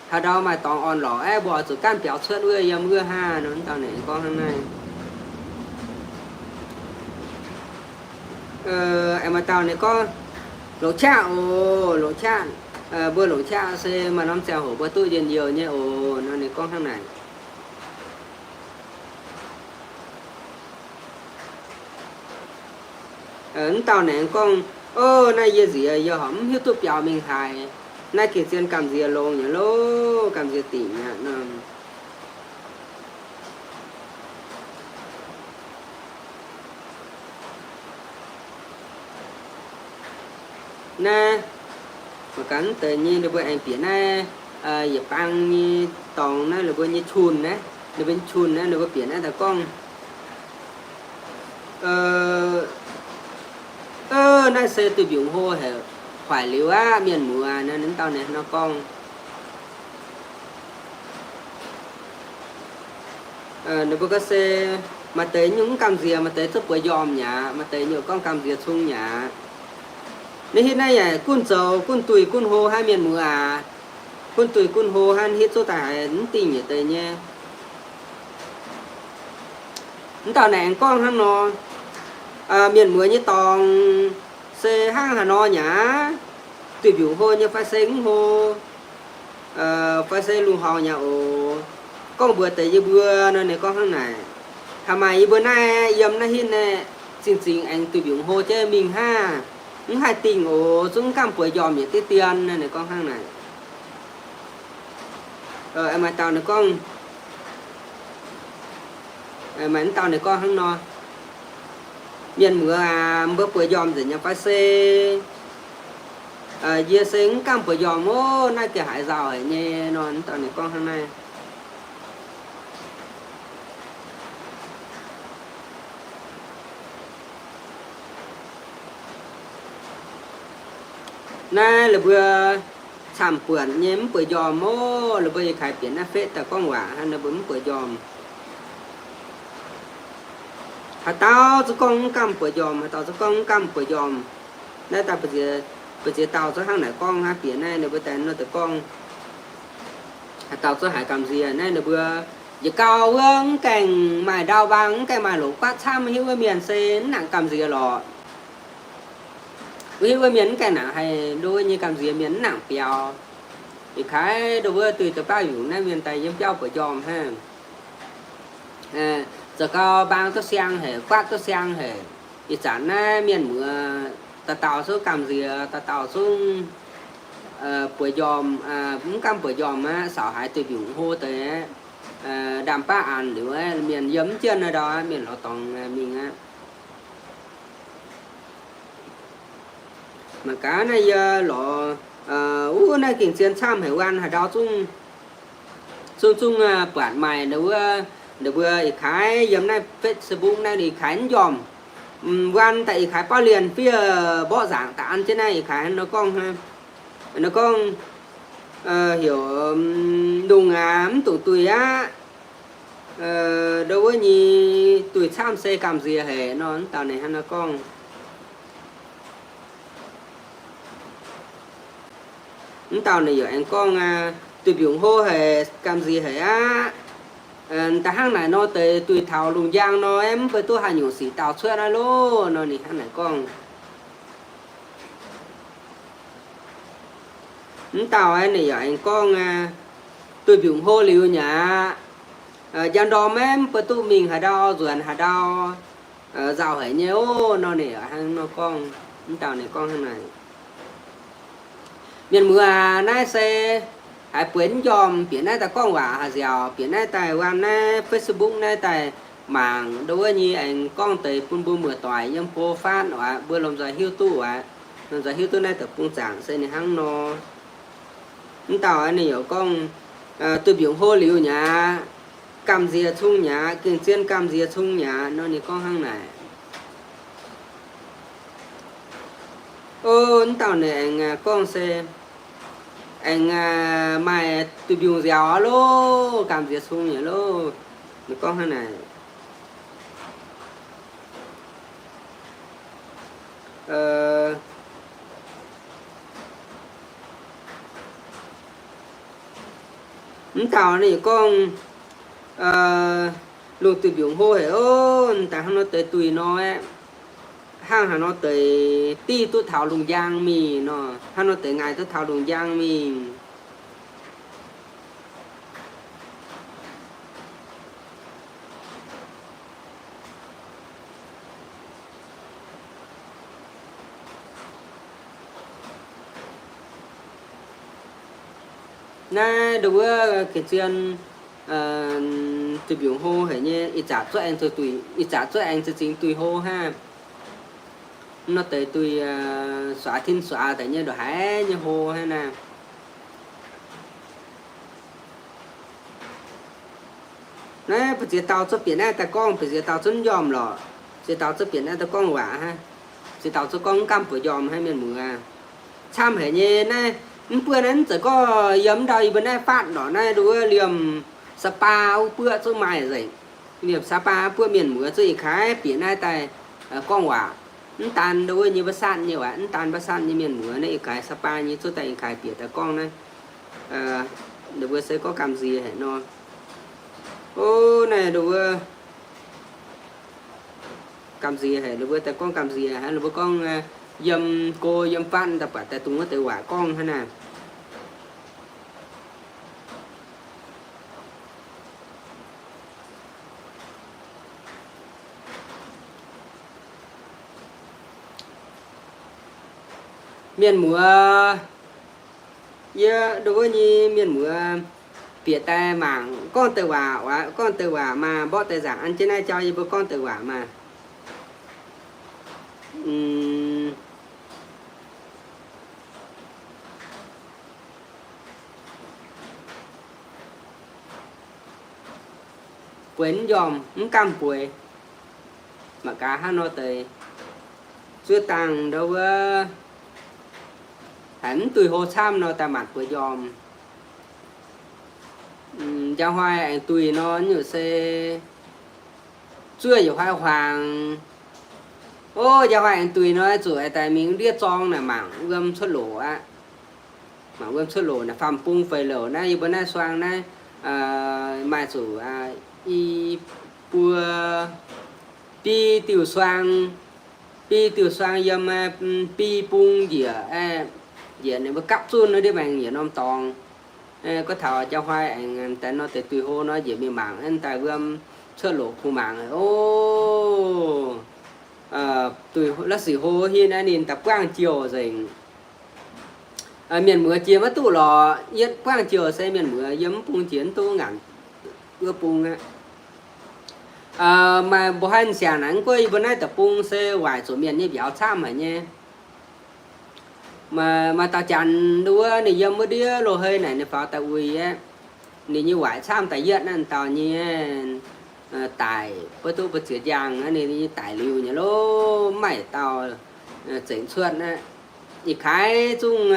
haaix ndau maaih dorngx orn-lorqc aeqv, mbuo oix zuqc ganh biaux cuotv wuov yiem wuov hnangv nor, mv dauh naaic gorngv hnangv naaiv. Aengx maaih dauh naaic gorngv, longc qaqv oc, longc qaqv, mbuo longc qaqv se maaih norm ziangh hoc mbuo duqv njien-youh nyei oc nor, ninh gorngv hnangv naaic. Mv dauh naaic gorngv, ov, naaiv yie nziex yie horpc mv hiuv duqv biaux mingh haaix. Naaiv gengh zien gamh nziex longx nyei loh, gamh nziex dingc aqv nor. Naaiv mangc gaax mv deix nyei ninh mbuo aengx bieqc naaiv yietc bang nyei dorngx naaiv, ninh mbuo nyei chun naaiv, ninh mbuo nyei chun naaiv, ninh mbuo bieqc naaiv daaih gorngv, naaiv se duih mbiungc hlo haic, hoic liuz aqv mienh muoz nor, ninh dauh naaic nor gorngv. Ninh mbuo gorngv se maaih deix nyungc mv gamh nziex, maaih deix zuqc bueix njormh mi'aqv, maaih deix nyungc gorngv gamh nziex cung mi'aqv. Naaiv hitv naaiv yaac gunv zoux gunv duih gunv hlo hnangv, mienh muoz aac. Gunv duih gunv hlo hnangv, hitv zuqc daaih haiz mv dingh yietc deix nyei. Mv dauh naaic aengx gorngv hnangv nor, mienh muoz nyei dorngx se hnangv haaix nor mi'aqv, duih mbiungc hlo nyei fai se mv hlo, fai se lungh horngc mi'aqv oc. Gorngv mbuox deix yie mbuo nor, ninh gorngv hnangv naaic, haaix maaih yie mbuo naaiv yiem naaiv hitv naaiv zingh zingh aengx duih mbiungc hlo jienv mingh hnangv, mv haih dingh oc, zungv mv gamh bueix njormh yietc diqv dien nor, ninh gorngv hnangv naaic. Maaih dauh ninh gorngv, maaih mv dauh ninh gorngv hnangv nor, mienh muoz aac, mbuo bueix njormh nzengc nyei fai se, yie se mv gamh bueix njormh ov, naaiv gengh haiz nzauh haic nyei nor, mv dauh ninh gorngv hnangv naaiv. Naaiv la'buo camv-buonc nyei mv bueix njormh ov, la'buo yietc kaaix bieqc naaiv fetv daaih gorngv waac hnangv, ninh mbuo mv bueix njormh. Haaix dauh zungv gorngv mv gamh bueix njormh, haaix dauh zungv gorngv mv gamh bueix njormh. Naaiv daaih mbu'ziex dauh zungv hnangv naaic gorngv hnangv, bieqc naaiv ninh mbuo daaih nor daaih gorngv. Haaix dauh zungv haiz gamh nziex naaiv ninh mbuo yietc gau wuov mv gaengh maaih ndau mbaang, mv gaengh maaih longc guaatv camv hiuv wuov mienh se mv nangc gamh nziex lorqc. Mbuo hiuv wuov mienh mv gaengh nangc haih ndo wuov nyei gamh nziex, mienh mv nangc biaux. Ih kaaix ndo wuov duih deix baav yungc naaiv mienh daaih yiem biauv buoz njormh hnangv. Zoux gau mbaang duqv siang haic, guaatv duqv siang haic. Ih zanc naaiv mienh muoz dauh dauh zungv gamh nziex, dauh dauh zungv buoz njormh, mv gaamv buoz njormh aqv, saauc haiz duih mbiungc hlo deix aqv. Ndaamv-baav aanx liuz aqv, mienh yiem mv jienv naaiv ndau aqv, mienh lorz dorngx mingh aqv. Mangc gaax naaiv yie lorz wuov naaiv gengh zien camv haic, wuov haaix ndau zungv, zungv, zungv buatc maaih ndau wuov, ndau mbuo ih kaaix yiem naaiv Facebook naaiv ih kaaix mv njormh. Wuov daaih ih kaaix bauv lienh fiev mborqv nzaangc daaih an jienv naaiv ih kaaix hnangv nor gorngv, nor gorngv heuc lungh aac mv dungx duih aqv. Ndo wuov nyei duih camv se gamh nziex haic nor, mv dauh ninh hnangv nor gorngv. Mv dauh ninh yaac aengx gorngv, duih mbiungc hlo haic, gamh nziex haic aqv. Da'hnangv naaic nor deix duih taux lungh njang nor, mv baac duqv haaix nyungc sic daauh cuotv naaiv loh nor, ninh hnangv naaic gorngv. Mv dauh ninh yaac aengx gorngv, duih mbiungc hlo liuz nyei aqv, njang ndorm maiv mv baac duqv mingh haaix ndau nzuonx haaix ndau nzauh haic nyei oc nor, ninh yaac hnangv nor gorngv. Mv dauh ninh gorngv hnangv naaic. Mienh muoz aac, naaiv se haiz bueix mv njormh bieqc naaiv daaih gorngv waac haaix nziaauc, bieqc naaiv daaih wuov naaiv Facebook naaiv daaih mangc ndo wuov nyei aengx gorngv deix bun mbuo muoz-doic yiem go faatv oc, mbuo lomh nzoih hiuv duqv oc, lomh nzoih hiuv duqv naaiv deic-bung zaangc se ninh hnangv nor. Mv dauh ninh yaac gorngv, duih mbiungc hlo liuz nyei aqv, gamh nziex cung nyei aqv, gengh zien gamh nziex cung nyei aqv nor, ninh gorngv hnangv naaic. O, mv dauh ninh aengx gorngv se aengx maaih duih mbiungc nziaauc oc loh, gamh nziex cung nyei loh, ninh gorngv hnangv naaic. Mv dauh ninh gorngv, lungh duih mbiungc hlo haic oc, daaih hnangv nor deix duih nor aeqv, hnangv haaix nor deix div duqv taux lungh njang mingh nor, hnangv nor deix ngaih duqv taux lungh njang mingh. Naaiv ndo wuov ga'zien duih mbiungc hlo haic nyei, ih zanc zuov aengx zuqc duih, ih zanc zuov aengx zuqc zingx duih hlo hnangv. Nor deix duih suax tin suax deix nyei ndongc haaix nyei hlo hnangv naaiv. Naaiv mbu'ziex dauh zuov bieqc naaiv daaih gorngv, mbu'ziex dauh zuov njormh lorqc. Ziex dauh zuov bieqc naaiv daaih gorngv waac hnangv. Ziex dauh zuov gorngv mv gaamv buoz njormh hnangv, mienh muoz. Camv haic nyei naaiv, mv buov naaiv mv zeiz gorngv yiem ndau yie mbuo naaiv faatv lorqc, naaiv ndo wuov liemh Sapa wuov buoqv zuqc maaih nzengc. Liemh Sapa buoqv mienh muoz zuqc ih kaaix bieqc naaiv daaih gorngv waac. Mv daan ndo wuov nyei mba'satv nyei waac, mv daan mba'satv nyei mienh muoz naaiv ih kaaix Sapa nyei zuqc daaih ih kaaix bieqc daaih gorngv naaiv. Ninh mbuo se gorngv gamh nziex haic nor. O, naaiv ndo wuov gamh nziex haic, ninh mbuo daaih gorngv gamh nziex haic, ninh mbuo gorngv yiem go yiem fatv daaih buatc daaih dungx wuov deix waac gorngv hnangv naaiv. Mienh muoz, yie ndo wuov nyei mienh muoz bieqc daaih mangc gorngv deix waac, gorngv deix waac maah, mborqv deix nzaangc an jienv naaiv jauv yie mbuo gorngv deix waac maah. Bueix mv njormh, mv gaamv bueix. Mangc gaax hnangv nor deix, zuov dangh ndau wuov haiz mv duih hlo camv nor daaih maanc bueix njormh. Njang hnoi aengx duih nor, nyungc se zuov yietc hnoi huaangx. O, njang hnoi aengx duih nor, zuqc daaih mingh ndiev zorng naaic mangc wuom cuotv loc aqv. Mangc wuom cuotv loc naaic, faam bung feix louc naaiv, yie mbuo naaiv suang naaiv maaih zuqc i buo biv diuh suang. biei diuh suang yiem, biei bung njiec, njiec ninh mbuo gapv zunh wuov ndiev maengx yietc norm dorngx. Gorngv taux jauv hnoi aengx daaih nor deix duih hlo nor njiec mingh mangc, daaih wuom cuotv loc kungx mangc, o, duih la'sic hlo hiv naaiv ninh daaih buangv jouh nzengc. Mienh muoz jiex maiv duqv lorqc, yietv buangv jouh se mienh muoz yiem mv bung jiex mv duqv ngaanc wuov bung aqv. Maaih mbuo hnoi siangx naaic mv gunv yie mbuo naaiv deic-bung se waaic zuqc mienh nyei mbiauz camv haic nyei. Maaih dauh janx nduov ninh yiem wuov ndiev loz-hei naaic ninh faaux daaih uix aqv. Ninh nyei waaic camv daaih yietv naaiv dauh nyei daic, beiv duqv mbu'ziex njang aqv, ninh nyei daic liuz nyei lov mv maaih dauh zengc cuotv aqv. Ih kaaix zungv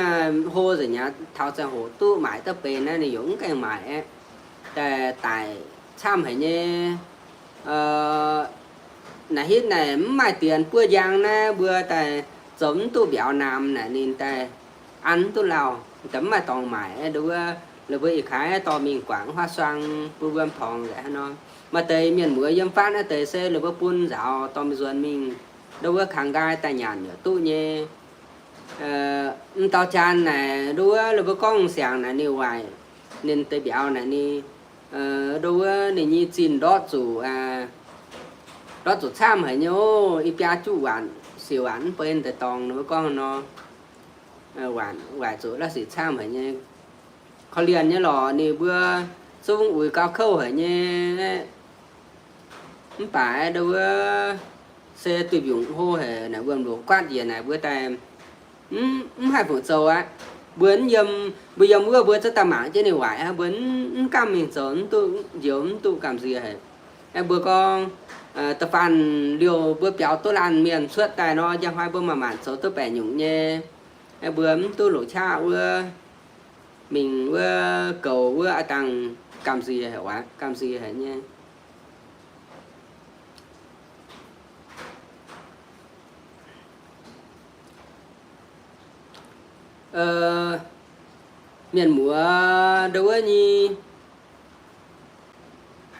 hlo nzengc aqv, taux ziangh hoc duqv maaic duqv benx naaiv ninh yaac mv gaengh maaic aqv. Daaih daic camv haic nyei. Naaic hitv naaic mv maaih dienx buov njang naaiv mbuo daaih zoux mv duqv mbiauz namx naaic ninh daaih an mv duqv lauh, daaih mv maaih dorngx maaic aqv. Nduov wuov la'buo ih kaaix dorh mingh guangc huaav suang bun wuom torngx nzengc hnangv nor. Maaih deix mienh muoz yiem fatv naaiv deix se la'buo bun nzaaux dorh mingh nzuonx mingh, nduov wuov kangx nqaai daaih nyanc yaac duqv nyei. M'dauh jaan naaic nduov wuov la'buo gorngv siangx naaic ninh waaic ninh deix mbiauz naaic ninh, nduov wuov ninh nyei zinh ndortv zuqc, ndortv zuqc camv haic nyei oc. I biaa juqv waanc siec waanc mv bei deix dorngx nduov gorngv nor, waaic zuqc la'sic camv haic nyei. Korv-lienh nyei lorqc ninh mbuo zungv uix gauh kouv haic nyei. Mv baac nduov wuov se duih mbiungc hlo haic naaic, wuom-loc guaatv njiec naaic mbuo daaih mv haih fungc zoux aqv. Mbuo mv yiem, mbuo yiem wuov mbuo zungv daaih mangc jienv ninh waaic hnangv, mbuo mv gamh mingh zoux, mv duqv njoux, mv duqv gamh nziex haic. Mbuo gorngv da'faanh liouh mbuo biaux duqv laanh mienh cuotv daaih nor, njang hnoi mbuo maaih maanc zoux duqv baeqc nyungc nyei. Mbuo mv duqv longc qaqv wuov, mingh wuov goux wuov a'dangh gamh nziex haic, gamh nziex haic nyei. Mienh muoz nduov wuov nyei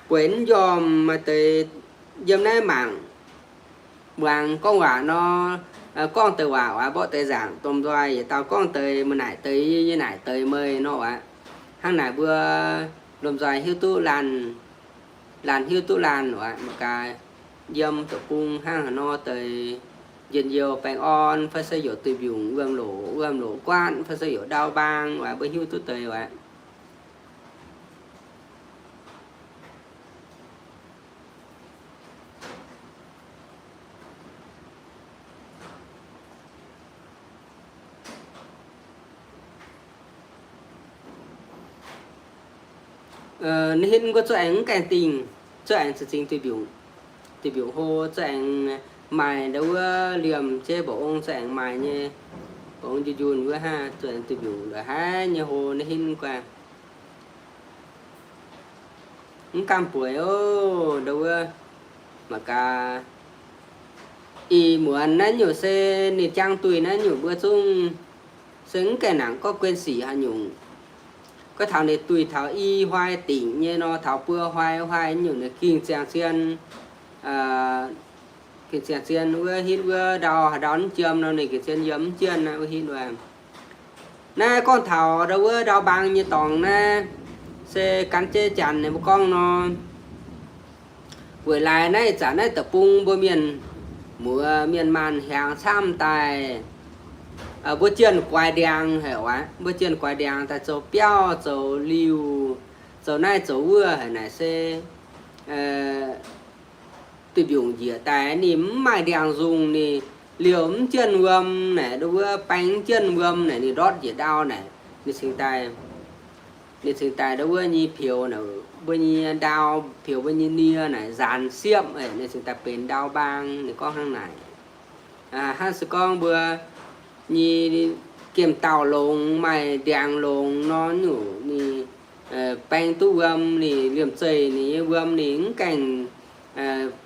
bueix mv njormh maaih deix yiem naaiv mangc muangx gorngv waac nor, gorngv deix waac oix mborqv deix nzaangc, domh nzoih yietc dauh gorngv deix, meih naaic deix, yie naaic deix meih nor aqv. Hnangv naaic mbuo lomh nzoih hiuv duqv laanh, laanh hiuv duqv laanh oc. Mangc gaax, yiem deic-bung hnangv haaix nor deix njien-youh baengh orn fai se youc duih mbiungc wuom-loc, wuom-loc guaatv fai se youc ndau mbaang oc, mbuo hiuv duqv deix oc. Ninh hitv mv gunv zuov aengx mv gaengh dingh, zuov aengx za'gengh duih mbiungc, duih mbiungc hlo, zuov aengx maaih ndau wuov liemh jeiv mba'ong zuov aengx maaih nyei, mba'ong njunh njunh wuov hnangv, zuov aengx duih mbiungc ndongc haaix nyei hlo ninh hitv mv gunv. Mv gamh bueix oc, ndau wuov mangc gaax. Ih muonz naaiv nyungc se ninh jangx duih naaiv nyungc mbuo zungv se mv gaengh nangc gorngv guen sic haaix nyungc. Gorngv taux ninh duih taux i hnoi dingc nyei nor, taux buo hnoi hnoi nyungc ninh gengh ziangh zien, gengh ziangh zien wuov hitv wuov ndau, haaix ndau mv jiem nor ninh gengh zien yiem mv jienv wuov hitv wuov. Naaiv gorngv taux ndau wuov ndau mbaang nyei dorngx naaiv, se gan jienv janx ninh mbuo gorngv nor, weic laaix naaiv ih zanc naaiv deic-bung mbuo mienh muoz mienh maanh hiaangx camv daaih, mbuo jienh guaix ndiangx haic oc. Mbuo jienh guaix ndiangx daaih zoux biauv, zoux liuh, zoux naaiv zoux wuov haic naaic se duih mbiungc njiec daaih ninh mv maaih ndiangx nzungh, ninh liouh mv jienv wuom naaic, ndau wuov baeng mv jienv wuom naaic, ninh ndortv njiec ndau naaic, ninh cingx daaih, ninh cingx daaih ndau wuov nyei peux mbuo nyei ndau, peux mbuo nyei nie naaic nzaanx siepv, ninh cingx daaih benx ndau mbaang. Ninh gorngv hnangv naaic. Hnangv se gorngv mbuo nyei gemh dauh longx, maaih ndiangx longx nor nyungc, ninh baeng duqv wuom, ninh liemh zeih ninh nyei wuom ninh mv gaengh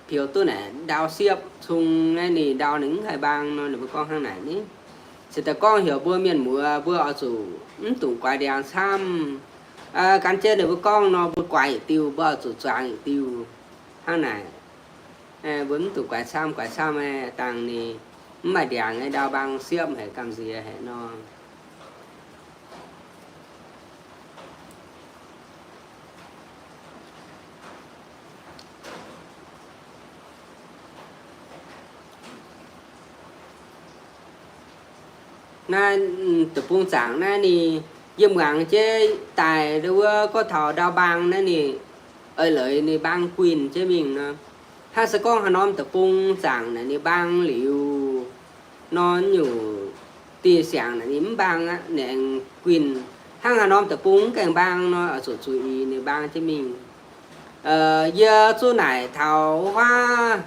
peux duqv naaic ndau siepv cung naaiv, ninh ndau ninh mv haih mbaang nor, ninh mbuo gorngv hnangv naaic ni. Se daaih gorngv heuc mbuo mienh muoz mbuo oix zuqc mv dungx guaix ndiangx camv. Gan jienv ninh mbuo gorngv nor, mbuo guaix yietc diuh, mbuo oix zuqc zuangx yietc diuh. Hnangv naaic, mbuo mv dungx guaix camv, guaix camv dangh ninh Mv maaih ndiangx nyei ndau mbaang siepv haic, gamh nziex haic nor. Naaiv deic-bung zaangc naaiv ninh, yie muangx jienv daaih wuov gorngv taux ndau mbaang naaiv ninh, eix leiz ninh mbaang guinh jienv mingh nor. Hnangv se gorngv haaix norm deic-bung zaangc naaic ninh mbaang liuz nor, nyungc dieh siangx naaic ninh mv mbaang aqv, ninh aengx guinh. Hnangv haaix norm deic-bung mv gaengh mbaang nor, oix zuqc zuqc ih ninh mbaang jienv mingh. Yie zuqc naaic taux wuov huaav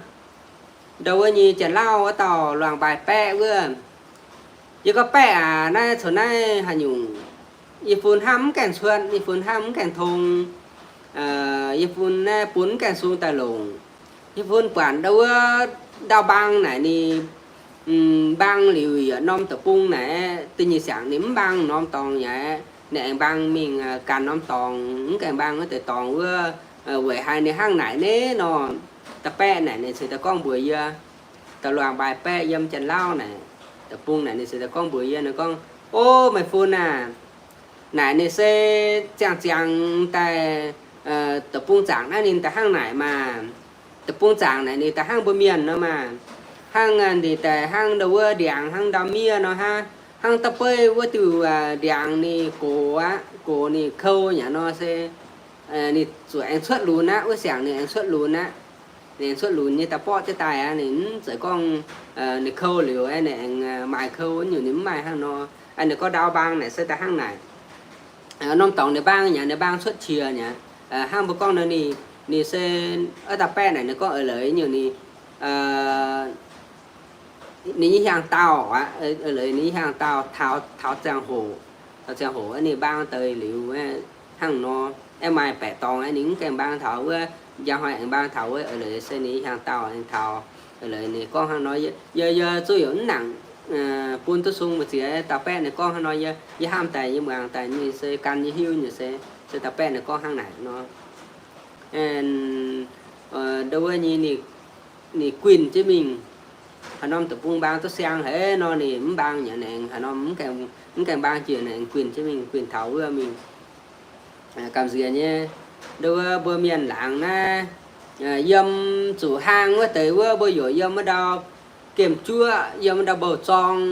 ndau wuov nyei Janx-Lauv wuov dauh Luangh Mbaih Baeqv wuov. Yie gorngv, Baeqv aac, naaiv coux naaiv haaix nyungc? Yie fun hnamv mv gaengh cuotv, yie fun hnamv mv gaengh tong, yie fun naaiv bun mv gaengh sung daaih longc. Yie fun buatc ndau wuov ndau mbaang naaic ninh mbaang liuz yietc norm deic-bung naaic, da'nyeic siangx ninh mv mbaang norm dorngx aqv, ninh aengx mbaang mingh ganh norm dorngx, mv gaengh mbaang wuov deix dorngx wuov. Weic haaix ninh hnangv naaic ne nor, dauh Baeqv naaic ninh ceix daaih gorngv mbuox yie, dauh Luangh Mbaih Baeqv yiem Janx-Lauv naaic, deic-bung naaic ninh ceix daaih gorngv mbuox yie, ninh gorngv, O, meih fun aah, naaic ninh se ziangh ziangx daaih, deic-bung zaangc naaiv ninh daaih hnangv naaic maah. Deic-bung zaangc naaic ninh daaih hnangv mbuo mienh nor maah. Hnangv ninh daaih hnangv ndau wuov ndiangx hnangv ndau miev nor hnangv, hnangv da'beiv wuov diuh ndiangx ninh gox aqv, gox ninh kou nyei nor se ninh zuqc aengx cuotv lunx aqv, wuov siangx ninh aengx cuotv lunx aqv. Ninh aengx cuotv lunx nyei daaih borqv jienv daaih aqv, ninh mv zeiz gorngv ninh kou liuz ninh aengx maaih kou nyungc, ninh mv maaih hnangv nor. Ninh gorngv ndau mbaang naaic se daaih hnangv naaic. Norm dorngx ninh mbaang nyei, ninh mbaang cuotv qiex nyei. Hnangv mbuo gorngv nor ninh, ninh se, aa, dauh Baeqv naaic ninh gorngv eix leiz nyungc ninh, ninh nyei hiaang dauh aqv, eix leiz ninh nyei hiaang dauh taux, taux ziangh hoc, taux ziangh hoc ninh mbaang deix liuz hnangv nor, aengx maaih baeqc dorngx ninh mv gaengh mbaang taux wuov, njang hnoi aengx mbaang taux wuov, eix leiz se ninh nyei hiaang dauh aengx taux. Eix leiz ninh gorngv hnangv nor, yie, yie zuqc yaac mv nangc bun duqv sung mbu'ziex. Dauh Baeqv ninh gorngv hnangv nor, yie, yie hnamv daaih, yie muangx daaih nyei se gan yie hiuv nyei se, se dauh Baeqv ninh gorngv hnangv naaic nor. Ndau wuov nyei ninh guinh jienv mingh. Haaix norm deic-bung mbaang duqv siang haic nor ninh mv mbaang nyei, ninh haaix norm mv gaengh mbaang jiex, ninh guinh jienv mingh, guinh taux wuov mingh. Gamh nziex nyei, ndau wuov mbuo mienh laangz naaiv, yiem zuqc hlang wuov deix wuov, mbuo yaac yiem wuov ndau gemh juoqv, yiem wuov ndau mbouh zorng.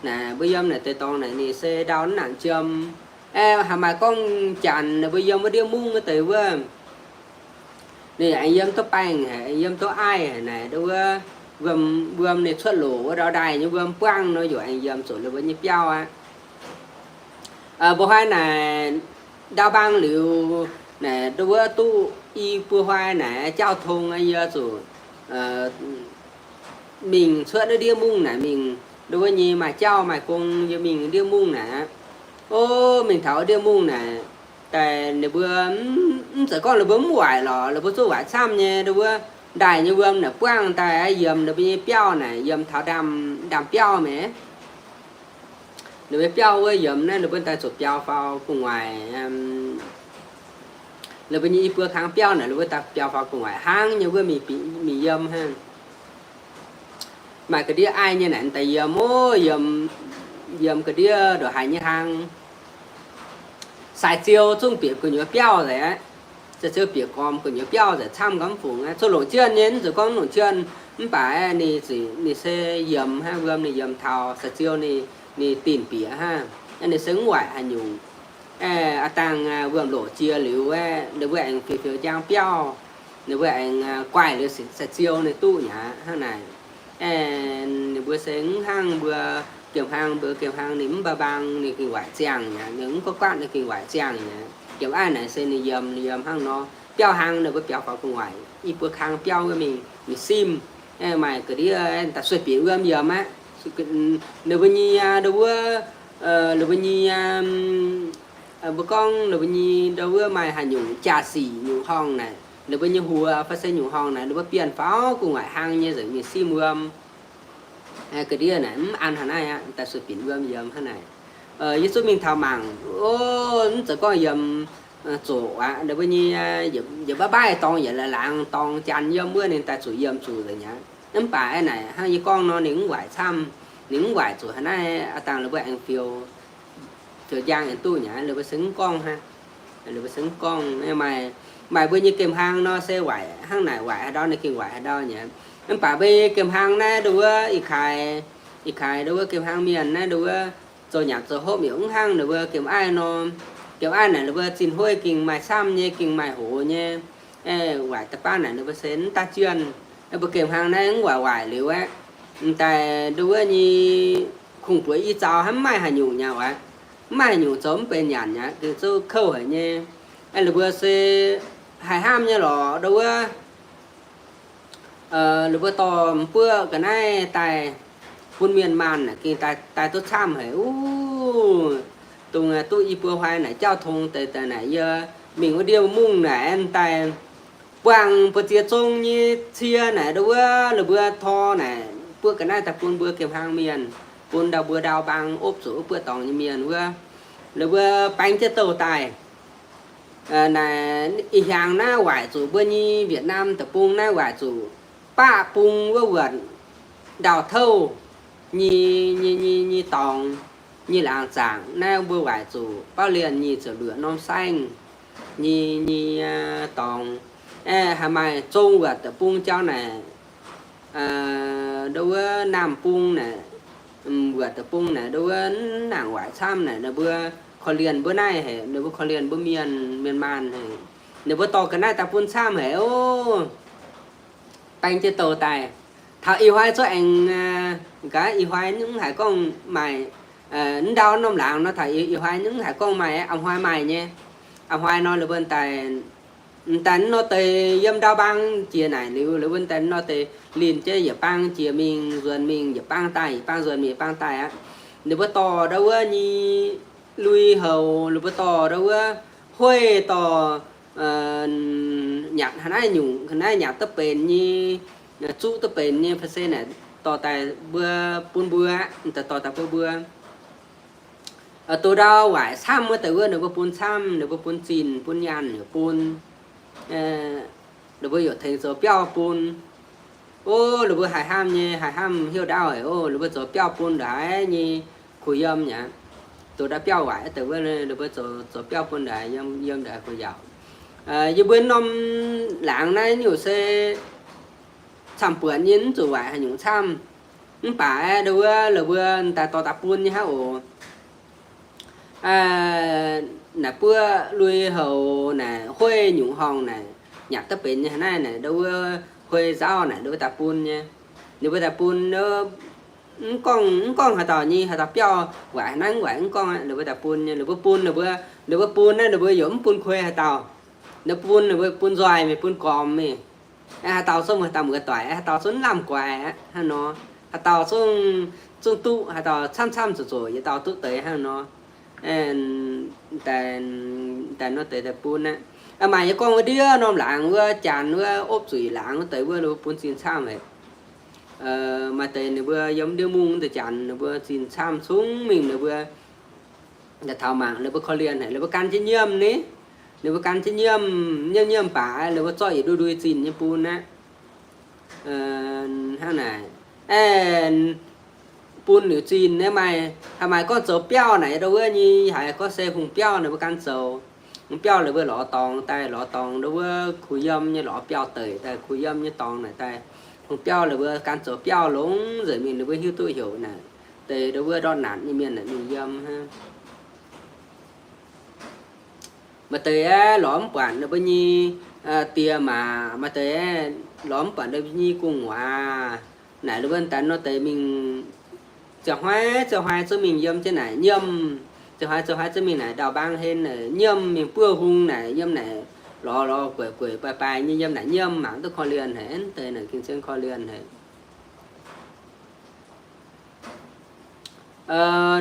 Naaic mbuo yiem naaic deix dorngx naaic ninh se ndau mv nangc jiem. Aeqv, haaix maaih gorngv janx naaic mbuo yiem wuov ndiev mungv wuov deix wuov, ninh aengx yiem duqv baengh haic, yiem duqv aiv haic naaic, ndau wuov wuom, wuom ninh cuotv loc wuov ndau ndaaih nyei wuom buangv nor, yaac aengx yiem zuqc ninh mbuo nyei biauv aqv. Mbuo hnoi naaic ndau mbaang liuz naaic, ndau wuov duqv i buo hnoi naaic jauv tong, yie zuqc mingh cuotv ndiev mungv naaic mingh, ndau wuov nyei maaih jauv maaih gong, yie mingh ndiev mungv naaic aqv. O, mingh taux ndiev mungv naaic daaih ninh mbuo mv zeiz gorngv ninh mbuo mv waaic lorqc, ninh mbuo zuqc waaic camv nyei, ndau wuov ndaaih nyei wuom naaic buangv daaih aqv, yiem ninh mbuo nyei biauv naaic, yiem taux ndaamv, ndaamv-biauv mingh. Ninh mbuo biauv wuov yiem naaiv, ninh mbuo daaih zuqc biaux faaux gu'nguaaic. Ninh mbuo nyei i buo kang biauv naaic, ninh mbuo daaih biaux faaux gu'nguaaic hnangv nyei wuov mingh, mingh yiem hnangv. Maaih ga'ndiev aiv nyei naaic daaih yiem, o, yiem, yiem ga'ndiev ndongc haaix nyei hlang. Sai-ziou zungv bieqc gu'nyuoz biauv nzengc aqv. Sai-ziou bieqc gormx gu'nyuoz biauv nzengc, camv gormx fungc aqv. Zuqc longc jienv nyei, mv zuqc gorngv longc jienv, mv baac ninh, ninh se yiem hnangv, wuom ninh yiem taux sai-ziou ninh, ninh dinh bieqc hnangv. Ninh se mv waaic haaix nyungc. Aa dangh wuom-loc jiex liuz aeqv, ninh mbuo aengx fiuv-fiuv njang biauv, ninh mbuo aengx guaih liuz sai-ziou ninh duqv nyei aqv hnangv naaic. Ninh mbuo se mv hnangv mbuo gemh hlang, mbuo gemh hlang ninh mv baac mbaang, ninh gengh waaic ziangh nyei, ninh mv guav guatv ninh gengh waaic ziangh nyei. Gemh aiv naaic se ninh yiem, ninh yiem hnangv nor. Biauv hlang ninh mbuo biaux faaux gu'nguaaic i buo kang biauv wuov mingh, ninh simv. Maaih ga'ndiev daaih sueih bieqc wuom yiem aqv. Ninh mbuo nyei, ndau wuov, ninh mbuo nyei, mbuo gorngv ninh mbuo nyei ndau wuov maaih haaix nyungc jaa-sic nyungc horngh naaic, ninh mbuo nyei huox fai se nyungc horngh naaic, ninh mbuo bienh faaux gu'nguaaic hlang nyei nzengc mingh simv wuom. Ga'ndiev naaic mv an haaix naaiv aqv, daaih sueih bieqc wuom yiem hnangv naaic. Yie zungv mingh taux mangc, o, mv zeiz gorngv yiem zoqc aqv, ninh mbuo nyei yietc baav baav dorngx, yietc laangz dorngx janx yiem wuov, ninh daaih zuqc yiem zuqc nzengc aqv. Mv baac naaic hnangv yie gorngv nor, ninh mv waaic camv, ninh mv waaic zuqc haaix naaiv, aa dangh ninh mbuo aengx fiou, fiou njang aengx duqv nyei, ninh mbuo se mv gorngv hnangv. Ninh mbuo se mv gorngv. Maaih, maaih mbuo nyei gemh hlang nor se waaic hnangv naaic, waaic haaix ndau ninh gengh waaic haaix ndau nyei. Mv baac mbuo gemh hlang naaiv nduov wuov ih kaaix, ih kaaix nduov wuov gemh hlang mienh naaiv nduov wuov zoux nyanc zoux hopv yaac mv hnangv ninh mbuo gemh aiv nor. Gemh aiv naaic ninh mbuo zinh hueiv gengh maaih camv nyei, gengh maaih hoz nyei. Waaic da'baav naaic ninh mbuo se mv daaih juonh. Mbuo gemh hlang naaiv mv waaic waaic liuz aeqv, m'daaih nduov wuov nyei kungx-buoz i zaux hnangv mv maaih haaix nyungc nyei aqv. Mv maaih haaix nyungc zoux mv benx nyanc nyei, gengh zouv kouv haic nyei. Ninh mbuo se haih hnamv nyei lorqc nduov wuov. Ninh mbuo dorh m'buoqv ga'naaiv daaih bun mienh maanh aeqv, gengh daaih duqv camv haic oc. Dongh duqv i buo hnoi naaic jauv tong deix daaih naaic yie mingh wuov ndiev mungv naaic daaih buangh buoz-ziex zong nyei cie naaic nduov wuov ninh mbuo tor naaic buoqv ga'naaiv daaih bun mbuo gemh hlang mienh, bun ndau mbuo ndau mbaang opv zuqc wuov buoqv dorngx nyei mienh wuov, ninh mbuo baeng jienv douh daaih. Naaic ih hiaangx naaiv waaic zuqc mbuo nyei Việt Nam deic-bung naaiv waaic zuqc baqv bung wuov wuonc ndau-touv nyei, nyei, nyei, nyei dorngx, nyei laangz zaangc naaiv mbuo waaic zuqc bauv lienh nyic ziepc luoqc norm saengv nyei, nyei dorngx. Aeqv, haih maaih zong wuotc deic-bung jauv naaic, nduov wuov Naamh Bung naaic, wuotc deic-bung naaic nduov wuov mv nangc waaic camv naaic ninh mbuo korv-lienh mbuo naaiv haic, ninh mbuo korv-lienh mbuo mienh, mienh maanh haic. Ninh mbuo dorh ga'naaiv daaih bun camv haic oc. Baeng jienv douh daaih. Taux ih hnoi zungv aengx, gaax ih hnoi mv haiz gorngv maaih, mv ndau norm laangz nor taux ih hnoi mv haiz gorngv maaih, a'hnoi maaih nyei. A'hnoi nor ninh mbuo daaih, daaih nor deix yiem ndau mbaang jiex naaic liuz, ninh mbuo daaih nor deix linh jienv yietc bang jiex mingh nzuonx mingh, yietc bang daaih yietc bang nzuonx mingh yietc bang daaih aqv. Ninh mbuo dorh ndau wuov nyei lui-houx, ninh mbuo dorh ndau wuov hueiv dorh nyanc haaix naaiv nyungc, haaix naaiv nyanc duqv benx nyei, zuqv duqv benx nyei fai se naaic dorh daaih mbuo, bun mbuo aqv, dorh daaih bun mbuo. Duqv ndau waaic camv wuov deix wuov ninh mbuo bun camv, ninh mbuo bun zinh bun nyaanh yaac bun. Ninh mbuo yaac tengx zoux biauv bun. O, ninh mbuo haih hnamv nyei, haih hnamv hnyouv ndaauv haic oc. Ninh mbuo zoux biauv bun ndongc haaix nyei kuh yiem aqv. Duqv ndau biauv waaic wuov deix wuov ninh mbuo zoux, zoux biauv bun ndongc haaix yiem, yiem ndongc haaix kuh yaauc. Yie mbuo norm laangz naaiv nyungc se camv-buonc nyei, mv zuqc waaic haaix nyungc camv. Mv baac aeqv, ndau wuov la'buo daaih dorh daaih bun nyei hnangv oc. Naaic buo lui-houx naaic hueiv nyungc horngh naaic nyanc duqv benx nyei haaix naaiv naaic ndau wuov hueiv nzauv naaic ndau wuov daaih bun nyei. Ninh mbuo daaih bun, mv gorngv, mv gorngv haaix dauh nyei, haaix dauh biauv waaic haaix naaiv mv waaic mv gorngv aqv, ninh mbuo daaih bun nyei. Ninh mbuo bun, ninh mbuo, ninh mbuo bun naaiv ninh mbuo yaac mv bun kuei haaix dauh. Ninh mbuo bun, ninh mbuo bun nzoih mingh, bun gormx mingh. Haaix dauh zungv, haaix dauh muoz-doic, haaix dauh zungv lamh guaix aqv hnangv nor. Haaix dauh zungv, zungv duqv, haaix dauh camv-camv zuqc zuqc yietc dauh duqv deix hnangv nor. Daaih nor deix daaih bun aqv. Maaih nyei gorngv wuov ndiev norm laangz wuov, janx wuov, opv zuqc laangz wuov deix wuov, ninh mbuo bun zinh camv haic. Maaih deix ninh mbuo yiem ndiev mungv deix janx ninh mbuo zinh camv cungv mingh, ninh mbuo taux mangc ninh mbuo korv-lienh haic, ninh mbuo gan jienv nyiemv ni. Ninh mbuo gan jienv nyiemv, nyiemv nyiemv baac ninh mbuo zorqv yietc ndui ndui zinh nyei bun aqv. Hnangv naaic, aeqv, bun liuz zinh naaiv maaih, haih maaih gorngv zoux biauv naaic ndau wuov nyei, haiz gorngv se hungh biauv naaic mbuo gan zoux. Hungh biauv la'buo lorz dorngx daaih, lorz dorngx ndau wuov kuh yiem nyei lorz biauv deic daaih, kuh yiem nyei dorngx naaic daaih. Hungh biauv la'buo gan zoux biauv longx nzengc mingh, ninh mbuo hiuv duqv heuc naaic deix ndau wuov ndortv naanc nyei mienh naaic mingh yiem hnangv. Maaih deix aeqv, lorz mv buatc ninh mbuo nyei die maac, maaih deix aeqv, lorz mv buatc ninh mbuo nyei gu'nguaaz. Naaic ninh mbuo daaih nor deix mingh ziouc hnoi ziouc hnoi zungv mingh yiem jienv naaic nyiemv. Ziouc hnoi ziouc hnoi zungv mingh naaic ndau-mbaang hlen naaic nyiemv, mingh buov hung naaic yiem naaic lorz lorz gueic gueic baaix baaix nyei yiem naaic nyiemv, mangc duqv korv-lienh haic, deix naaic gengh zien korv-lienh haic.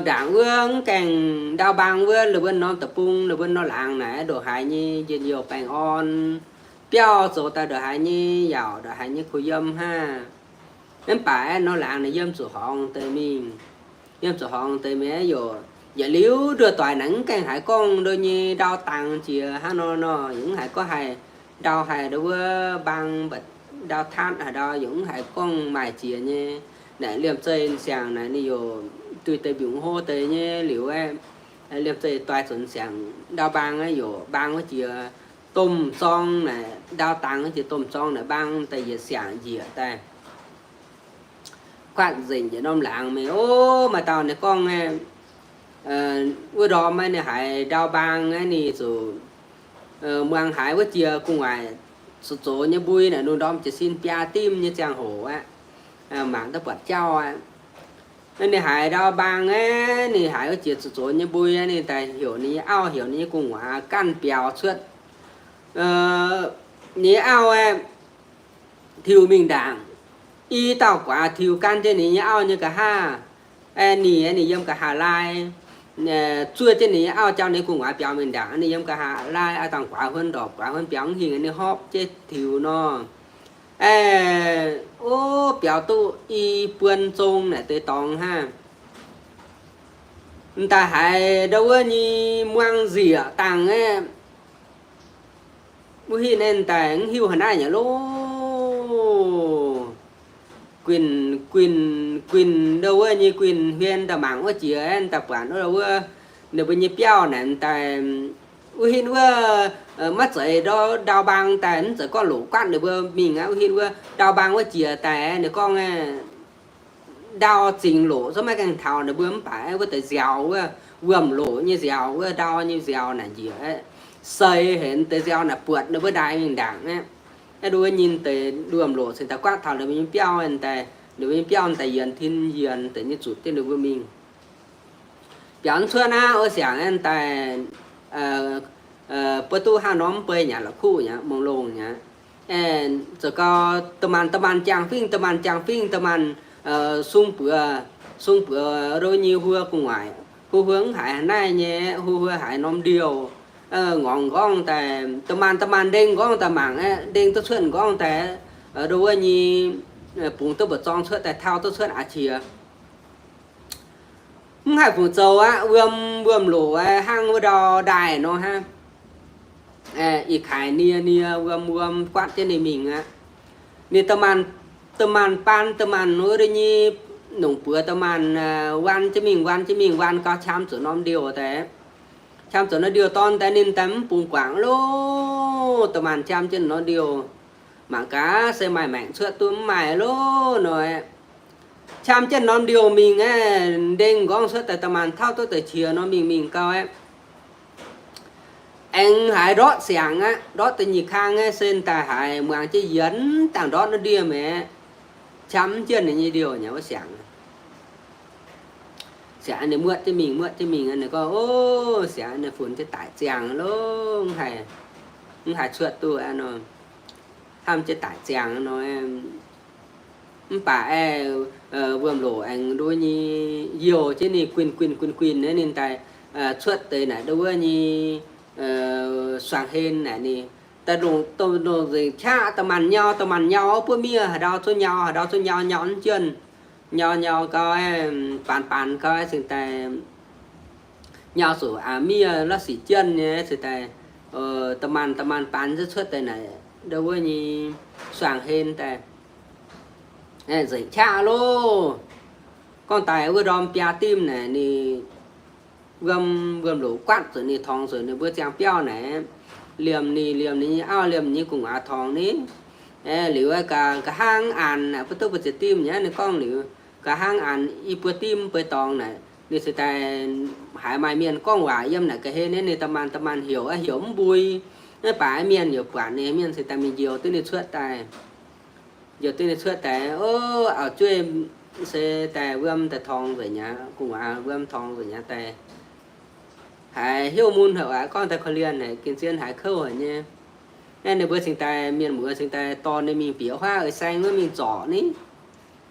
Ndaangc wuov mv gaengh ndau-mbaang wuov, ninh mbuo norm deic-bung, ninh mbuo norm laangz naaic ndongc haaix nyei njien-youh baengh orn, biauv zoux daaih ndongc haaix nyei yaauc, ndongc haaix nyei kuh yiem hnangv. Mv baac aeqv, norm laangz naaic yiem zuqc horngz deix mingh. Yiem zuqc horngz deix mingh aeqv, yaac, yietc liuz nduov doic naaic mv gaengh haiz gorngv nduov nyei ndau dangx jiex hnangv nor nor, yaac mv haiz gorngv haih ndau haih ndau wuov mbaang mbatc ndau tatv haaix ndau yaac mv haiz gorngv maaih jiex nyei. Naaic liemh zeih siangx naaic ninh yaac duih deix mbiungc hlo deix nyei liuz aeqv, liemh zeih doix zuqc siangx ndau mbaang aeqv, yaac mbaang wuov jiex domh zorng naaic, ndau dangx wuov jiex domh zorng naaic mbaang daaih yietc siangx njiec daaih. Guatv nzengc yietc norm laangz mingh. Ov, maaih dauh ninh gorngv aeqv, wuov ndorm aeqv ninh haiz ndau mbaang aeqv ninh zuqc muangx haiz wuov jiex gu'nguaaic zoux zoux nyei mbui naaic lungh ndorm jiez sin biaa dimv nyei ziangh hoc aqv, mangc duqv buatc jauv aqv. Ninh haiz ndau mbaang aeqv, ninh haiz wuov jiex zoux zoux nyei mbui aeqv, ninh daaih heuc ninh nyei auv, heuc ninh nyei gu'nguaaz ganh biaux cuotv ninh nyei auv aeqv, tiux mingh ndaangc. I dauh guaax tiux gan jienv ninh nyei auv nyei nqa'haav. Aeqv, ninh, ninh yiem nqa'haav laai, zuov jienv ninh nyei auv jauv ninh gu'nguaaz biaux mingh ndaangc. Ninh yiem nqa'haav laai, aa, dangh guaax huonv ndorpc, guaax huonv biaux mv hingh, ninh hopv jienv tiux nor. Aeqv, ov, biaux duqv i buon zong naaic deix dorngx hnangv. M'daaih haiz ndau wuov nyei muangx nzieqc dangh aeqv, wuov hinv naaiv m'daaih mv hiuv haaix naaiv nyei loh. Guinh, guinh, guinh ndau wuov nyei guinh huien daaih mangc wuov jiex aeqv, m'daaih buatc wuov, wuov ninh mbuo nyei biauv naaic m'daaih, wuov hinv wuov, maiv zeiz ndau, ndau mbaang daaih, mv zeiz gorngv loqc guatv ninh mbuo mingh aqv. Wuov hinv wuov ndau mbaang wuov jiex daaih, ninh gorngv aeqv, ndau zingx loqc zungv maiv gaengh taux ninh mbuo mv baac aeqv, wuov deix nziaaux wuov, wuom-loqc nyei nziaaux wuov, ndau nyei nziaaux naaic njiec aeqv, seix haic deix nziaaux naaic buatc ninh mbuo ndaix mingh ndaangc aqv. Aeqv, ndau wuov nyei deix wuom-loqc cingx daaih guatv taux ninh mbuo nyei biauv daaih, ninh mbuo nyei biauv daaih yienx tin yienx deix nyei zuqc jienv ninh mbuo mingh. Biaux mv cuotv naaiv wuov siangx aeqv daaih, buo duqv hnangv norm mv bei nyei la'kuqv nyei, mongh longh nyei. Aeqv, zoux gau, da'maanc da'maanc jangx fingx, da'maanc jangx fingx, da'maanc sung buoz, sung buoz ndau wuov nyei huo gu'nguaaic, huo huo mv haiz haaix naaiv nyei, huo huo haiz norm ndiouh, ngorngx nqorngv daaih, da'maanc da'maanc ndengh nqorngv daaih mangc aeqv, ndengh duqv cuotv nqorngv daaih, ndau wuov nyei bungx duqv mba'zorng cuotv daaih tauv duqv cuotv aqc qiex. Mv haih fungc zoux aqv, wuom, wuom-loqc hnangv wuov ndau ndaaih nor hnangv. Ih kaaix nie nie wuom wuom guatv jienv ninh mingh aqv. Ninh da'maanc, da'maanc baan, da'maanc wuov nyei nongc buoz da'maanc waan jienv mingh, waan jienv mingh, waan gau qam zuqc norm ndiouh daaih. Qam zuqc norm ndiouh dorn daaih ninh daaih mv bungx guangc loh, da'maanc qam jienv norm ndiouh. Mangc gaax se maaih maengc cuotv duqv mv maaih loh nor. Qam jienv norm ndiouh mingh aeqv, ndengh nqorngv cuotv daaih da'maanc tauv duqv deix qiex nor mingh mingh gau aeqv, aengx haiz ndortv siangx aqv, ndortv deix nyic kang aeqv, se daaih haiz muangx jienv yienx dangh ndortv naaiv ndiev maah, qam mv jienv ninh nyei ndiouh nyei wuov siangx. Siangx ninh muotv jienv mingh, muotv jienv mingh, ninh gorngv, Ov, siangx ninh funx jienv daic ziangh loh, mv haih, mv haih cuotv duqv aqv nor, hnamv jienv daic ziangh nor. Mv baac aeqv, wuom-loc aengx nduov nyei youh jienv ninh guinh guinh guinh guinh naaiv ninh daaih cuotv deix naaic nduov nyei suangx hlen naaic ninh daaih longc, longc nzengc qaqv da'maanc nyau, da'maanc nyau buov miev haaix ndau zuqc nyau, haaix ndau zuqc nyau, nyau mv jienv, nyau nyau gau, baanx baanx gau cingx daaih nyau zuqc aqc miev la'sic jienv nyei cingx daaih da'maanc da'maanc baanx cuotv deix naaic nduov nyei suangx hlen daaih nzengc qaqv loh. Gorngv daaih wuov ndorm biaa dimv naaic ninh wuom, wuom-loc guatv zuqc ninh torngx zuqc ninh mbuo ziangh biauv naaic, liemh ninh, liemh ninh nyei auv, liemh ninh nyei gu'nguaaz torngx ninh. Liuz nqa'haav a'hneiv naaic mbuo duqv mbu'ziex dimv nyei, ninh gorngv liuz nqa'haav a'hneiv i buo dimv buo dorngx naaic ninh cingx daaih haiz maaih mienh gorngv waac yiem naaic ga'hlen nyei, ninh da'maanc da'maanc heuc, heuc mv mbui. Mv baac mienh yaac buatc ninh, mienh cingx daaih mingh njoux duqv ninh cuotv daaih. Njoux duqv ninh cuotv daaih, Ov, auv-jueiv se daaih wuom daaih torngx nzengc aqv, gu'nguaaz wuom torngx nzengc aqv daaih. Haiz hnyouv mun haic aqv, gorngv daaih korv-lienh haic, gengh zien haiz kouv haic nyei. Naaiv ninh mbuo cingx daaih, mienh muoz cingx daaih dorh ninh mingh bieqc huaav eix saeng wuov mingh zorc ninh,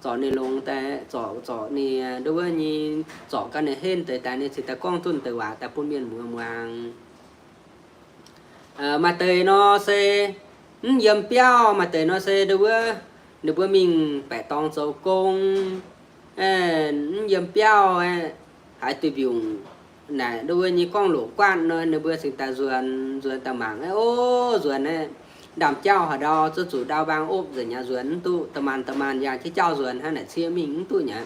zorc ninh longx daaih, zorc, zorc ninh nduov nyei, zorc gau ninh henv deix daaih, ninh cingx daaih gorngv duqv deix waac daaih bun mienh muoz muangx. Maaih deix nor se mv yiem biauv, maaih deix nor se nduov, ninh mbuo mingh baeqc dorngx zoux gong, mv yiem biauv, haiz duih mbiungc naaic nduov nyei gorngv loqc guatv nor, ninh mbuo cingx daaih nzuonx, nzuonx daaih mangc, Ov, nzuonx aeqv, ndaamv-jauv haaix ndau zuqc ndau mbaang opv nzengc nyei, nzuonx mv duqv. Da'maanc da'maanc yangh jienv jauv nzuonx hnangv naaic cie mingh mv duqv nyei.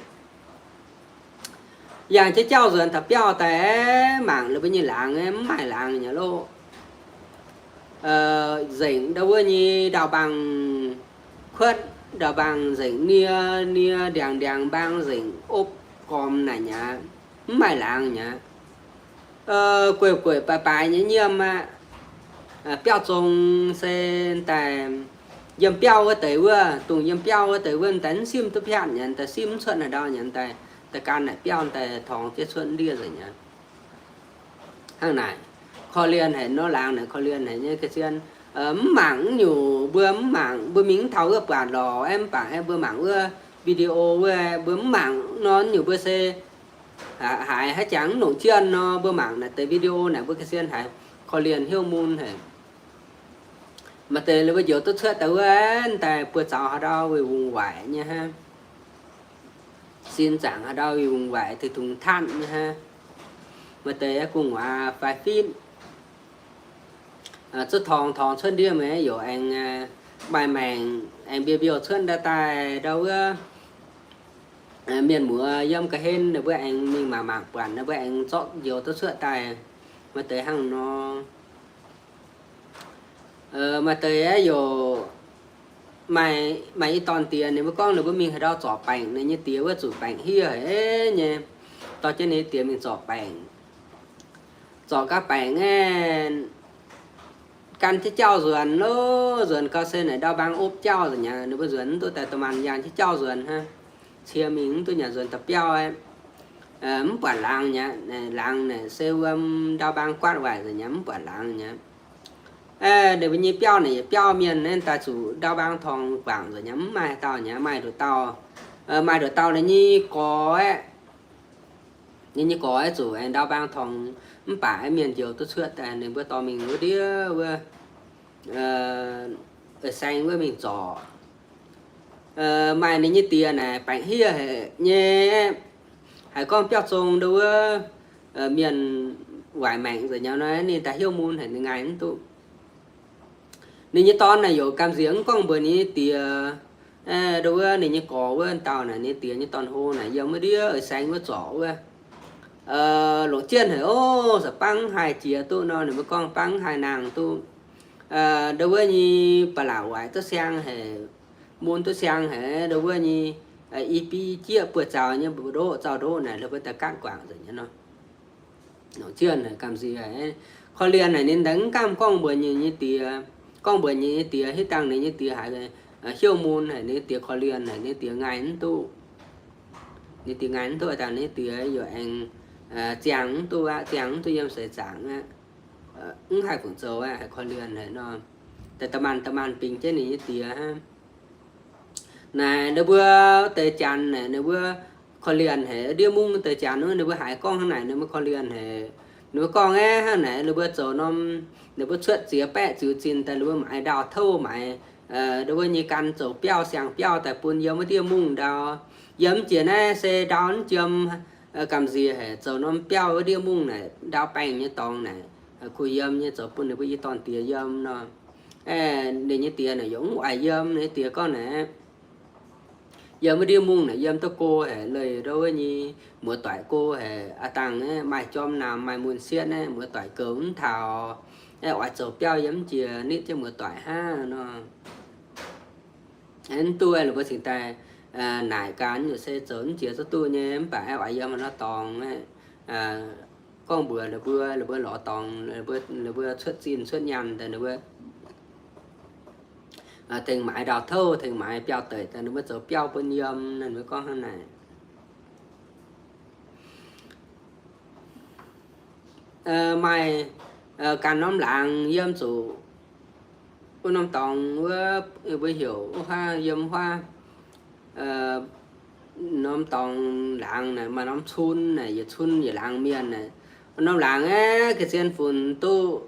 Yangh jienv jauv nzuonx taux biauv daaih, mangc la'buo nyei laangz mv maaih laangz nyei loh. Nzengc ndau wuov nyei ndau mbaang kuotv, ndau mbaang nzengc nie, nie ndiangx ndiangx mbaang nzengc opv gormx naaic nyei, mv maaih laangz nyei. Gueiv gueiv baaix baaix nyei nyiemv aqv. Biauv zong se daaih yiem biauv wuov deix wuov, dongh yiem biauv wuov deix wuov daaih mv simv duqv piatv nyei, daaih simv mv cuotv haaix ndau nyei, daaih daaih gan naaic biauv daaih torngx jienv cuotv ndiev nzengc nyei. Hnangv naaic, korv-lienh haic nor, laangz naaic korv-lienh haic nyei ga'sie. Mv mangc nyungc, mbuo mv mangc, mbuo mingh mv taux wuov buatc lorqc, aeqv, mv baac aeqv mbuo mangc wuov video wuov, mbuo mv mangc nor nyungc mbuo se haiz haaix jangx mv longc jienv nor, mbuo mangc naaic deix video naaic mbuo ga'sie haiz korv-lienh hnyouv mun haic. Maaih deix mbuo njoux duqv cuotv daaih wuov daaih buoz-zaux haaix ndau wungh waaic nyei hnangv. Sin zaangc haaix ndau wungh waaic, deix dungz tatv nyei hnangv. Maaih deix gu'nguaaz faix fitv, zuov torngx torngx cuotv ndiev meih yaac aengx maaih maengc aengx mbiouh mbiouh cuotv ndau daaih ndau wuov mienh muoz yiem ga'hlen ninh mbuo aengx mingh mangc mangc buatc ninh mbuo aengx zorqv njoux duqv cuotv daaih. Maaih deix hnangv nor. Maaih deix yaac maaih, maaih i dorn diex ninh mbuo gorngv ninh mbuo mingh haaix ndau zorc baengc, ninh nyei diex wuov zuqc baengc hiev haic nyei. Dorh jienv ninh diex mingh zorc baengc. Zorc gau baengc aeqv, gan jienv jauv nzuonx loh, nzuonx gau se naaic ndau mbaang opv jauv nzengc nyei, ninh mbuo nzuonx mv duqv daaih, da'maanc yangh jienv jauv nzuonx hnangv. Cie mingh mv duqv nyei, nzuonx daaih biauv aeqv, mv buatc laangz nyei. Laangz naaic se wuom ndau mbaang guatv waaic nzengc nyei, mv buatc laangz nyei. Ninh mbuo nyei biauv naaic yietc biauv mienh naaiv daaih zuqc ndau mbaang torngx guangc nzengc nyei, mv maaih haaix dauh nyei, maaih nduqc dauh, maaih nduqc dauh ninh nyei gorx aeqv, ninh nyei gorx aeqv zuqc aengx ndau mbaang torngx, mv baac aeqv mienh njoux duqv cuotv daaih ninh mbuo dorh mingh wuov ndiev wuov, eix saeng wuov mingh zorc. Maaih ninh nyei diex naaic baengc hiev haic nyei, haiz gorngv biauv zong ndau wuov mienh waaic maengc nzengc nyei nor, ninh daaih hnyouv mun haic, ninh ngaih mv duqv. Ninh nyei dorn naaic yaac gamh nziex mv gorngv mbuox ninh nyei diex, ndau wuov ninh nyei gorx wuov dauh naaic, ninh diex nyei dorn-hlo naaic yiem wuov ndiev eix saeng wuov zorc wuov, longc jienv haic oc, se bangv mv haih jiex duqv nor, ninh mbuo gorngv bangv mv haih nangh duqv. Ndau wuov nyei ba'laqc waaic duqv siang haic, mun duqv siang haic, ndau wuov nyei i biv jieqv buoz-zaux nyei mbu'ndoqv zaux ndoqv naaic, ninh mbuo daaih gaatv guangc nzengc nyei nor. Longc jienv haic gamh nziex. Korv-lienh haic ninh daaih mv gamh gorngv mbuox ninh nyei diex, gorngv mbuox ninh nyei diex, hitv dangh ninh nyei diex haiz hnyouv mun haic, ninh nyei diex korv-lienh haic, ninh nyei diex ngaih mv duqv. Ninh diex ngaih mv duqv dangh, ninh nyei diex yaac aengx ziangh mv duqv aqv, ziangh mv duqv yiem seix zaangc aqv, mv haih fungc zoux aqv, haiz korv-lienh haic nor. Daaih da'maanc da'maanc bingx jienv ninh nyei diex hnangv. Naaic ninh mbuo deix janx naaic, ninh mbuo korv-lienh haic, ndiev mungv deix janx wuov, ninh mbuo haiz gorngv hnangv naaic, ninh mbuo korv-lienh haic. Ninh mbuo gorngv aeqv, hnangv naaic ninh mbuo zoux norm, ninh mbuo cuotv ziex baeqv ziux zinh daaih, ninh mbuo maaiz ndau touv, maaiz ndau wuov nyei gan zoux biauv siang biauv daaih bun yiem wuov ndiev mungv ndau. Yiem jiex naaiv se ndau mv jiem, gamh nziex haic, zoux norm biauv wuov ndiev mungv naaic, ndau baengh nyei dorngx naaic, kuh yiem nyei zoux bun ninh mbuo i dorn diex yiem nor. Ninh nyei diex naaic yaac mv oix yiem. Ninh nyei diex gorngv naaic, yiem wuov ndiev mungv naaic yiem duqv go haic, leih ndau wuov nyei muoz-doic go haic. Aa dangh aeqv, maaih jorm namx maaih mun sietv aeqv, muoz-doic goux mv taux. Aeqv, oix zoux biauv yiem mv jiex, nitv jienv muoz-doic hnangv nor. Aeqv, mv duqv aeqv, ninh mbuo cingx daaih naaic gaax, nyungc se zoux mv jiex zungv duqv nyei, mv baac aeqv, oix yiem haaix nor dorngx aeqv, gorngv mbuox ninh mbuo, ninh mbuo lorz dorngx, ninh mbuo cuotv zinh cuotv nyaanh daaih, ninh mbuo tengx maaiz ndau touv, tengx maaiz biauv deic daaih, ninh mbuo zoux biauv bun yiem, ninh mbuo gorngv hnangv naaic. Maaih ganh norm laangz yiem zuqc wuov norm dorngx wuov, mbuo heuc wuov huaav, yiem huaav norm dorngx laangz naaic, maaih norm cun naaic, yietc cun yietc laangz mienh naaic. Norm laangz aeqv, ga'sie funx duqv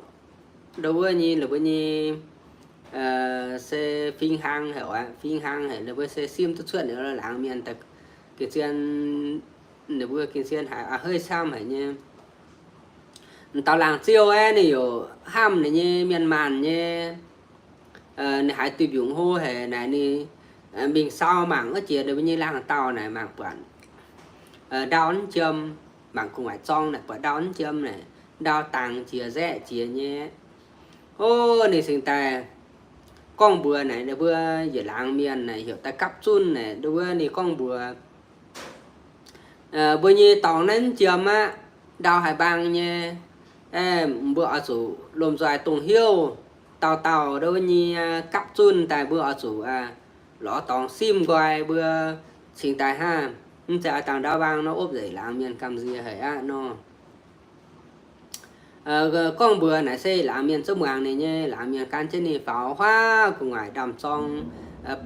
ndau wuov nyei, la'buo nyei se fing hlang haic oc, fing hlang haic, la'buo se simv duqv cuotv ninh laangz mienh daaih. Ga'sie, ninh mbuo ga'sie haiz a'heiv camv haic nyei. Dauh laangz ziouv aeqv, ninh yaac hnamv ninh nyei mienh maanh nyei, Ninh haiz duih mbiungc hlo haic naaic ninh mingh sau mangc wuov jiex ninh mbuo nyei laangh dauh naaic mangc buatc ndau mv jiem, mangc gu'nguaaic zorng naaic buatc ndau mv jiem naaic, ndau dangx jiex nzaeqv jiex nyei. O, ninh cingx daaih gorngv mbuox naaic ninh mbuo yietc laangz mienh naaic heuc daaih gapv zunv naaic, ninh mbuo ninh gorngv mbuox mbuo nyei dorngx naaiv mv jiem aqv, ndau haaix mbaang nyei, mbuo oix zuqc lomh nzoih dongh heuv dauh dauh ndau wuov nyei gapv zunv daaih, mbuo oix zuqc lorz dorngx simv nqoi mbuo cingx daaih hnangv. Mv zeiz oix dangh ndau mbaang nor, opv nzengc laangz mienh gamh nziex haic aqv nor. Gorngv mbuox naaic se laangz mienh zungv muangx ninh nyei. Laangz mienh gan jienv ninh faaux huaav gu'nguaaic ndaamv-zorng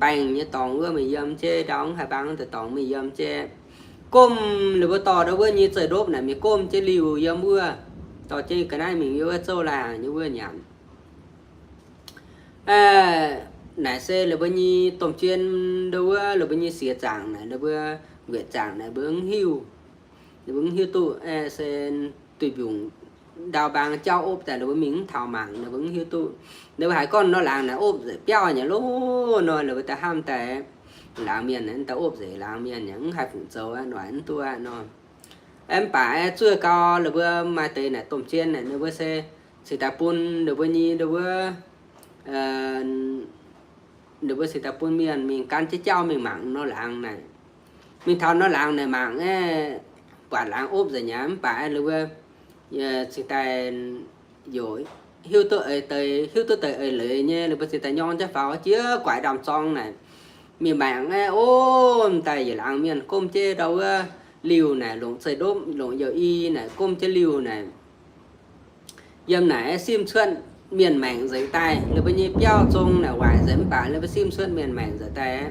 baengh nyei dorngx wuov mingh yiem jienv, ndau mv haih mbaang deix dorngx mingh yiem jienv, gomv liuz mbuo dorh ndau wuov nyei zeih ndopv naaic mingh gomv jienv liuh yiem wuov, dorh jienv ga'naaiv mingh yiem wuov zouv lai hnaangx nyei wuov nyanc. Naaic se ninh mbuo nyei domh jien, ndau wuov ninh mbuo nyei siex zaangc naaic, ninh mbuo nquetc zaangc naaic mbuo mv hiuv. Ninh mbuo mv hiuv duqv se duih mbiungc ndau mbaang jauv opv daaih ninh mbuo mingh mv taux mangc, ninh mbuo mv hiuv duqv. Ninh mbuo haiz gorngv nor laangz naaic opv nzengc biauv nyei loh nor, ninh mbuo daaih hnamv daaih laangz mienh naaic, daaih opv nzengc laangz mienh yaac mv haih fungc zoux aqv, noic mv duqv aqv nor. Mv baac zuov gau ninh mbuo maaih deix naaic domh jien naaic ninh mbuo se cingx daaih bun ninh mbuo nyei ndau wuov, ninh mbuo cingx daaih bun mienh mingh gan jienv jauv mingh mangc nor laangz naaic. Mingh taux nor laangz naaic mangc aeqv, buatc laangz opv nzengc nyei. Mv baac ninh mbuo cingx daaih youc hiuv duqv eix deix, hiuv duqv deix eix leiz nyei, ninh mbuo cingx daaih nyorng jienv faaux jiex guaix ndaamv-zorng naaic mingh mangc aeqv, o, m'daaih yietc laangz mienh gomv jienv ndau wuov liuh naaic, longc zeih ndopv, longc youh i naaic gomv jienv liuh naaic. Yiem naaic simv cuotv mienh maengc nzengc daaih. Ninh mbuo nyei biauv zong naaic waaic nzengc mv baac ninh mbuo simv cuotv mienh maengc nzengc daaih.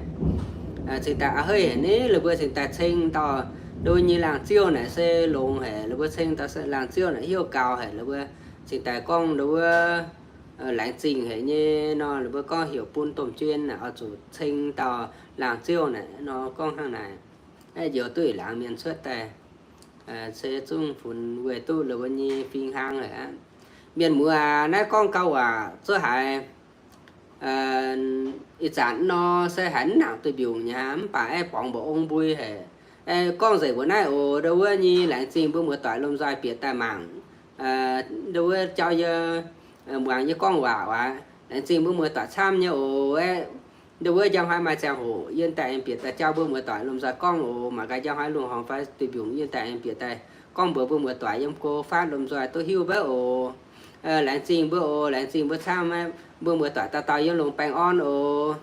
Cingx daaih a'heiv haic ni, ninh mbuo cingx daaih ceng dauh ndau wuov nyei laangz ziouv naaic se longx haic. Ninh mbuo ceng dauh laangz ziouv naaic hnyouv gaux haic. Ninh mbuo cingx daaih gorngv ndau wuov laengz zingh haic nyei nor, ninh mbuo gorngv heuc bun domh jien naaic oix zuqc ceng dauh laangz ziouv naaic nor, gorngv hnangv naaic. Aeqv, njoux duqv yietc laangz mienh cuotv daaih, se zungv funx weic duqv ninh mbuo nyei fing hlang haic aqv. Mienh muoz aac, naaiv gorngv gauh waac zuov haiz ih zanc nor se haiz mv nangc duih mbiungc nyei aqv, mv baac aeqv, borngz mba'ong mbui haic. Gorngv nzengc mbuo naaiv oc, ndau wuov nyei laengz zingh mbuo muoz-doic lomh nzoih bieqc daaih mangc, ndau wuov jauv yie muangx yie gorngv waac aqv. Laengz zingh mbuo muoz-doic camv nyei oc. Aeqv, ndau wuov njang haaix maaih ziangh hoc yie daaih aengx bieqc daaih jauv mbuo muoz-doic lomh nzoih gorngv oc. Mangc gaax njang haaix lungh horngc fai duih mbiungc yie daaih aengx bieqc daaih gorngv mbuox mbuo muoz-doic yiem go faatv lomh nzoih duqv hiuv mbuo oc. Laengz zingh mbuo oc, laengz zingh mbuo camv, mbuo muoz-doic dauh dauh yiem longx baengh orn oc.